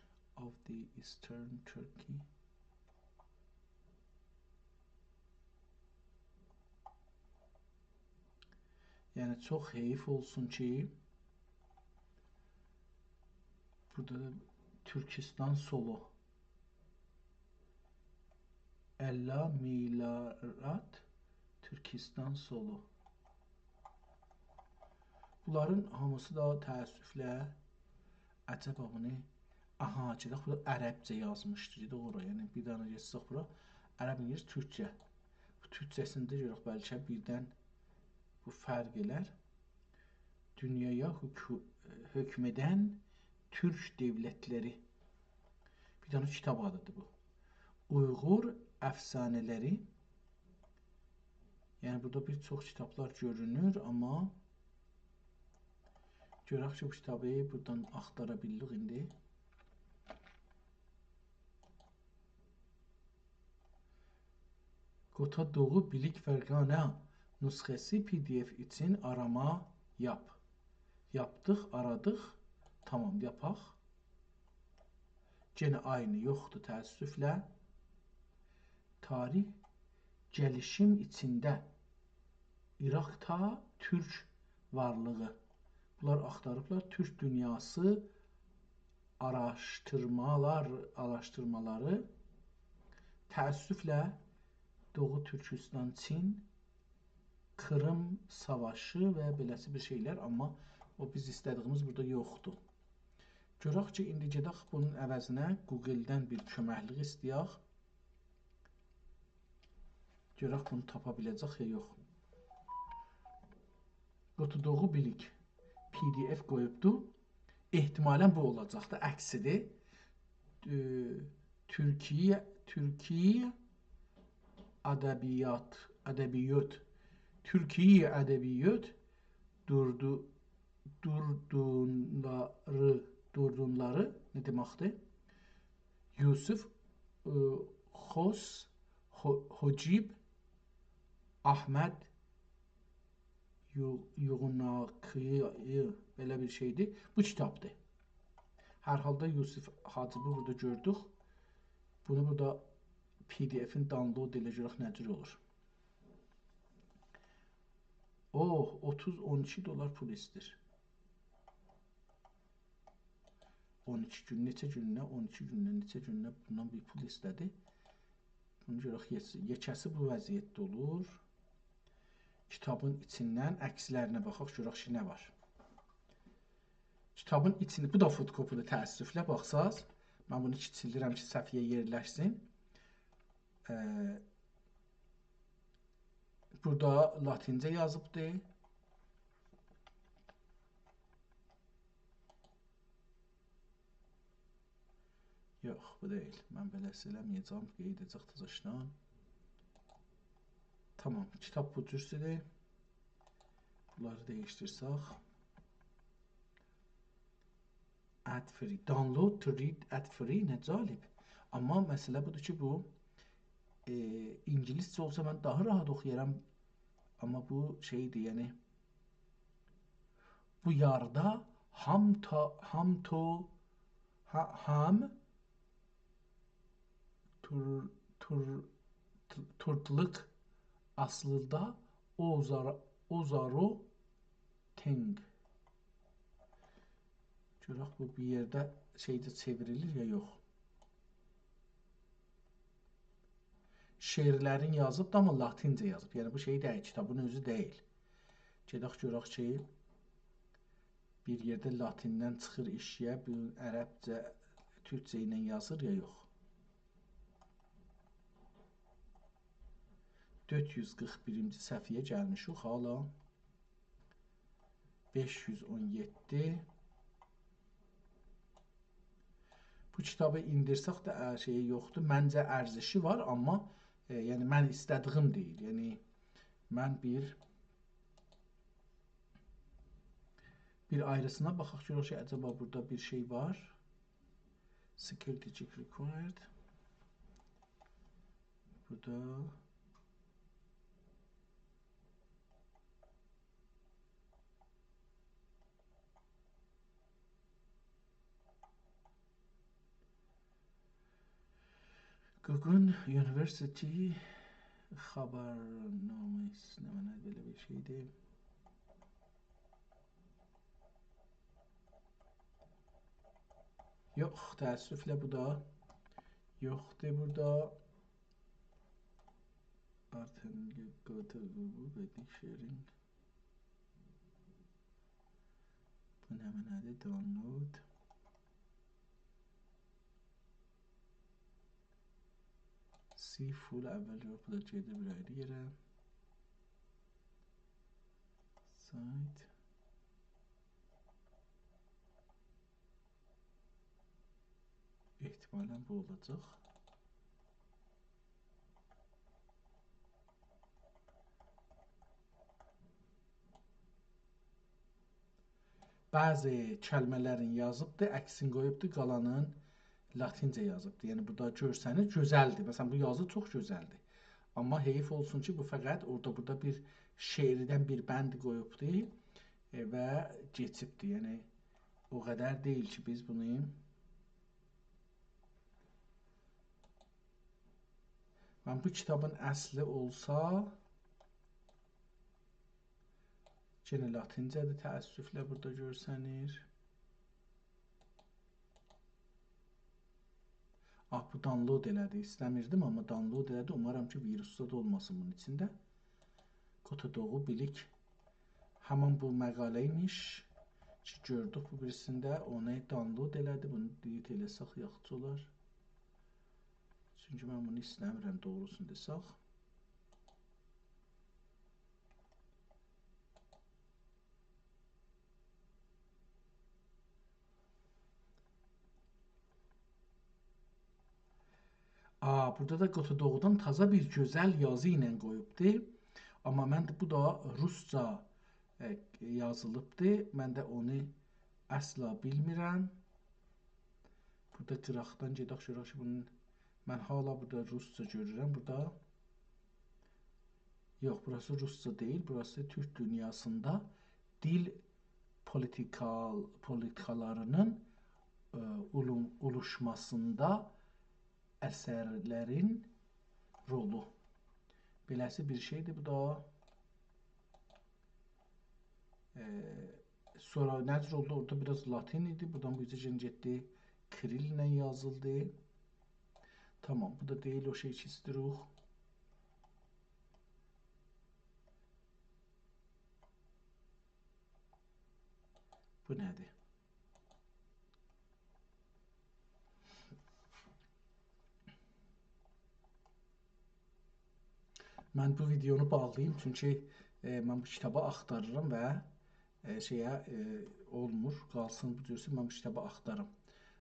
of the Eastern Turkey. یعنی، چوخ حئیف اولسون کی، بورادا دا تورکوستان سولو. الّا میلارات تورکوستان سولو. بونلارین هامیسی دا تأسفله، عجبا بونو، آها، گئدک، بورادا عربجه یازمیشدی، گئدک اورا، یعنی بیر دنه گئتسک بورا، عرب، اینگیلیس، تورکجه. بو تورکجه‌سینده گؤرک، بلکه بیردن بو فرق ائلر. Dünyaya hükü-, hükmeden Türk devletleri. بیر دنه کیتاب آدیدیر بو. Uygur efsaneleri. یعنی، بورادا بیر چوخ کیتابلار گؤرونور، آمما گؤرک کی، بو کیتابی بورادان آختارا بیللیک ایندی. Gotodogu Bilik Fergana nusxesi PDF için arama yap. Yaptık, aradık. تامام، یاپاق. یئنه عینی یوخدور، تأسفله. Tarih gelişim içinde Irak'ta Türk varlığı. بونلار آختاریبلار. Türk dünyası araştırmalar, araştırmaları. تأسفله، دوغو تورکوستان، چین، قیریم ساواشی و بئله‌سی بیر شئیلر، آمما او بیز ایسته‌دیییمیز بورادا یوخدور. گؤرک کی، ایندی گئدک بونون عوضینه گوگلدن بیر کؤمکلیک ایسته‌یک. گؤرک بونو تاپا بیله‌جک یا یوخ. Gotodogu Bilik PDF قویوبدو. احتمالاً بو اولاجاق دا، عکسیدیر. ائ، تورکیه، تورکیه ادبیات، ادبیات، تورکیه ادبیات دوردو، دوردونلاری، دوردونلاری نه دئمکدیر؟ یوسف، ائ، خوس، هو-، حجیب، احمد یو-، یوغوناقیی، بئله بیر شئیدیر. بو کیتابدیر. هر حالدا یوسف حاجیبی بورادا گؤردوک. بونو بورادا پی دی افین download ائله گؤرک نه جور اولور. اوه، اوتوز، اون ایکی دلار پول ایستیر. اون ایکی گون، نئچه گونونه، اون ایکی گونونه، نئچه گونونه بوندان بیر پول ایسته‌دی. بونو گؤرک، یئ-، یئکه‌سی بو وضعیتده اولور. کیتابین ایچیندن عکسلرینه باخاق، گؤرک کی، نه وار. کیتابین ایچینده، بو دا فوتوکوپی‌دیر تأسفله، باخساز. من بونو کیچیلدیرم کی، صفحه‌یه یئرلشسین. ائ، بورادا لاتینجه یازیبدی. یوخ، بو دئییل. من بئله ائله‌مه‌یه‌جم. قئییده‌جک تزه‌شدن. تامام، کیتاب بو جورسودور. بونلاری دییشدیرسک. Ad free. Download to read ad free. نه جالب. آمما مسئله بودور کی، بو، ائ، اینگیلیسجه اولسا من داها راحت اوخویارام. آمما بو شئیدیر، یعنی، بو یاردا هامتا، هامتو، ها-، هام تور-، تور-، تورتلیق آسیلیدا اوزار-، اوزارو تنگ. گؤرک بو بیر یئرده شئیده چئوریلیر یا یوخ. شعرلرین یازیب دا، آمما لاتینجه یازیب. یعنی بو شئی دئییل، کیتابین اؤزو دئییل. گئدک گؤرک کی، بیر یئرده لاتیندن چیخیر ائشییه، بو عربجه، تورکجه ایله یازیر یا یوخ. دؤرد یوز قیرخ بیرینجی صفحه‌یه گلمیشیک حالا. بئش یوز اون یئددی. بو کیتابی ایندیرسک ده، اه، شئیی یوخدور. منجه ارزشی وار، آمما، ائ، یعنی من ایسته‌دیییم دئییل. یعنی من بیر، بیر آیریسینا باخاق، گؤرک کی، عجبا بورادا بیر شئی وار. Security check required. بورادا Guggen University خبرنامه‌سی، نمنه، بئله بیر شئیدیر. یوخ، تأسفله بو دا یوخدور بورادا. Article قوتو بو، بو، بو، sharing. بو نمنه‌دیر؟ Download. See full، اول یوخ، بو دا گئدیر بیر آیری یئره. Site. احتمالاً بو اولاجاق. بعضی کلمه‌لرین یازیبدی، عکسین قویوبدو، قالانین لاتینجه یازیبدی. یعنی، بورادا گؤرسنیر، گؤزلدیر. مثلاً، بو یازی چوخ گؤزلدیر. آمما حیف اولسون کی، بو فقط اورادا بورادا بیر شعردن بیر بند قویوبدو، ائ، و کئچیبدی. یعنی، او قدر دئییل کی، بیز بونو، من بو کیتابین اصلی اولسا، یئنه لاتینجه‌دیر، تأسفله بورادا گؤرسنیر. آه، بو download ائله‌دی، ایسته‌میردیم، آمما download ائله‌دی. اومارام کی، ویروس زاد اولماسین بونون ایچینده. قوتودوغو بیلیک. همان بو مقاله ایمیش کی، گؤردوک بو بیریسینده، اونو download ائله‌دی. بونو delete ائله‌سک یاخشی اولار. چونکی من بونو ایسته‌میرم، دوغروسونو دئسک. آ، بورادا دا قوتودوغودان تازا بیر گؤزل یازی ایله قویوبدو. آمما من ده، بو دا روسجا، ائ، یازیلیبدی. من ده اونو اصلا بیلمیرم. بورادا قیراقدان گئدک، گؤرک کی، بونون، من حالا بورادا روسجا گؤرورم. بورادا یوخ، بوراسی روسجا دئییل، بوراسی تورک دونیاسیندا دیل پولیتیکال-، پولیتیکالارینین، ائ، اولوم-، اولوشماسیندا اثرلرین، رولو. بئله‌سی بیر شئیدیر بو دا. ائ، سونرا نه جور اولدو؟ اورادا بیر آز لاتین ایدی. بورادان بو اوزه گئتدی. کیریل‌له یازیلدی. تامام، بو دا دئییل او شئی کی ایستیروخ. بو نه‌دیر؟ من بو ویدئونو باغلاییم، چونکی، ائ، من بو کیتابی آختاریرام و، ائ، شئیه، ائ، اولمور، قالسین بو جورسه، من بو کیتابی آختاریم.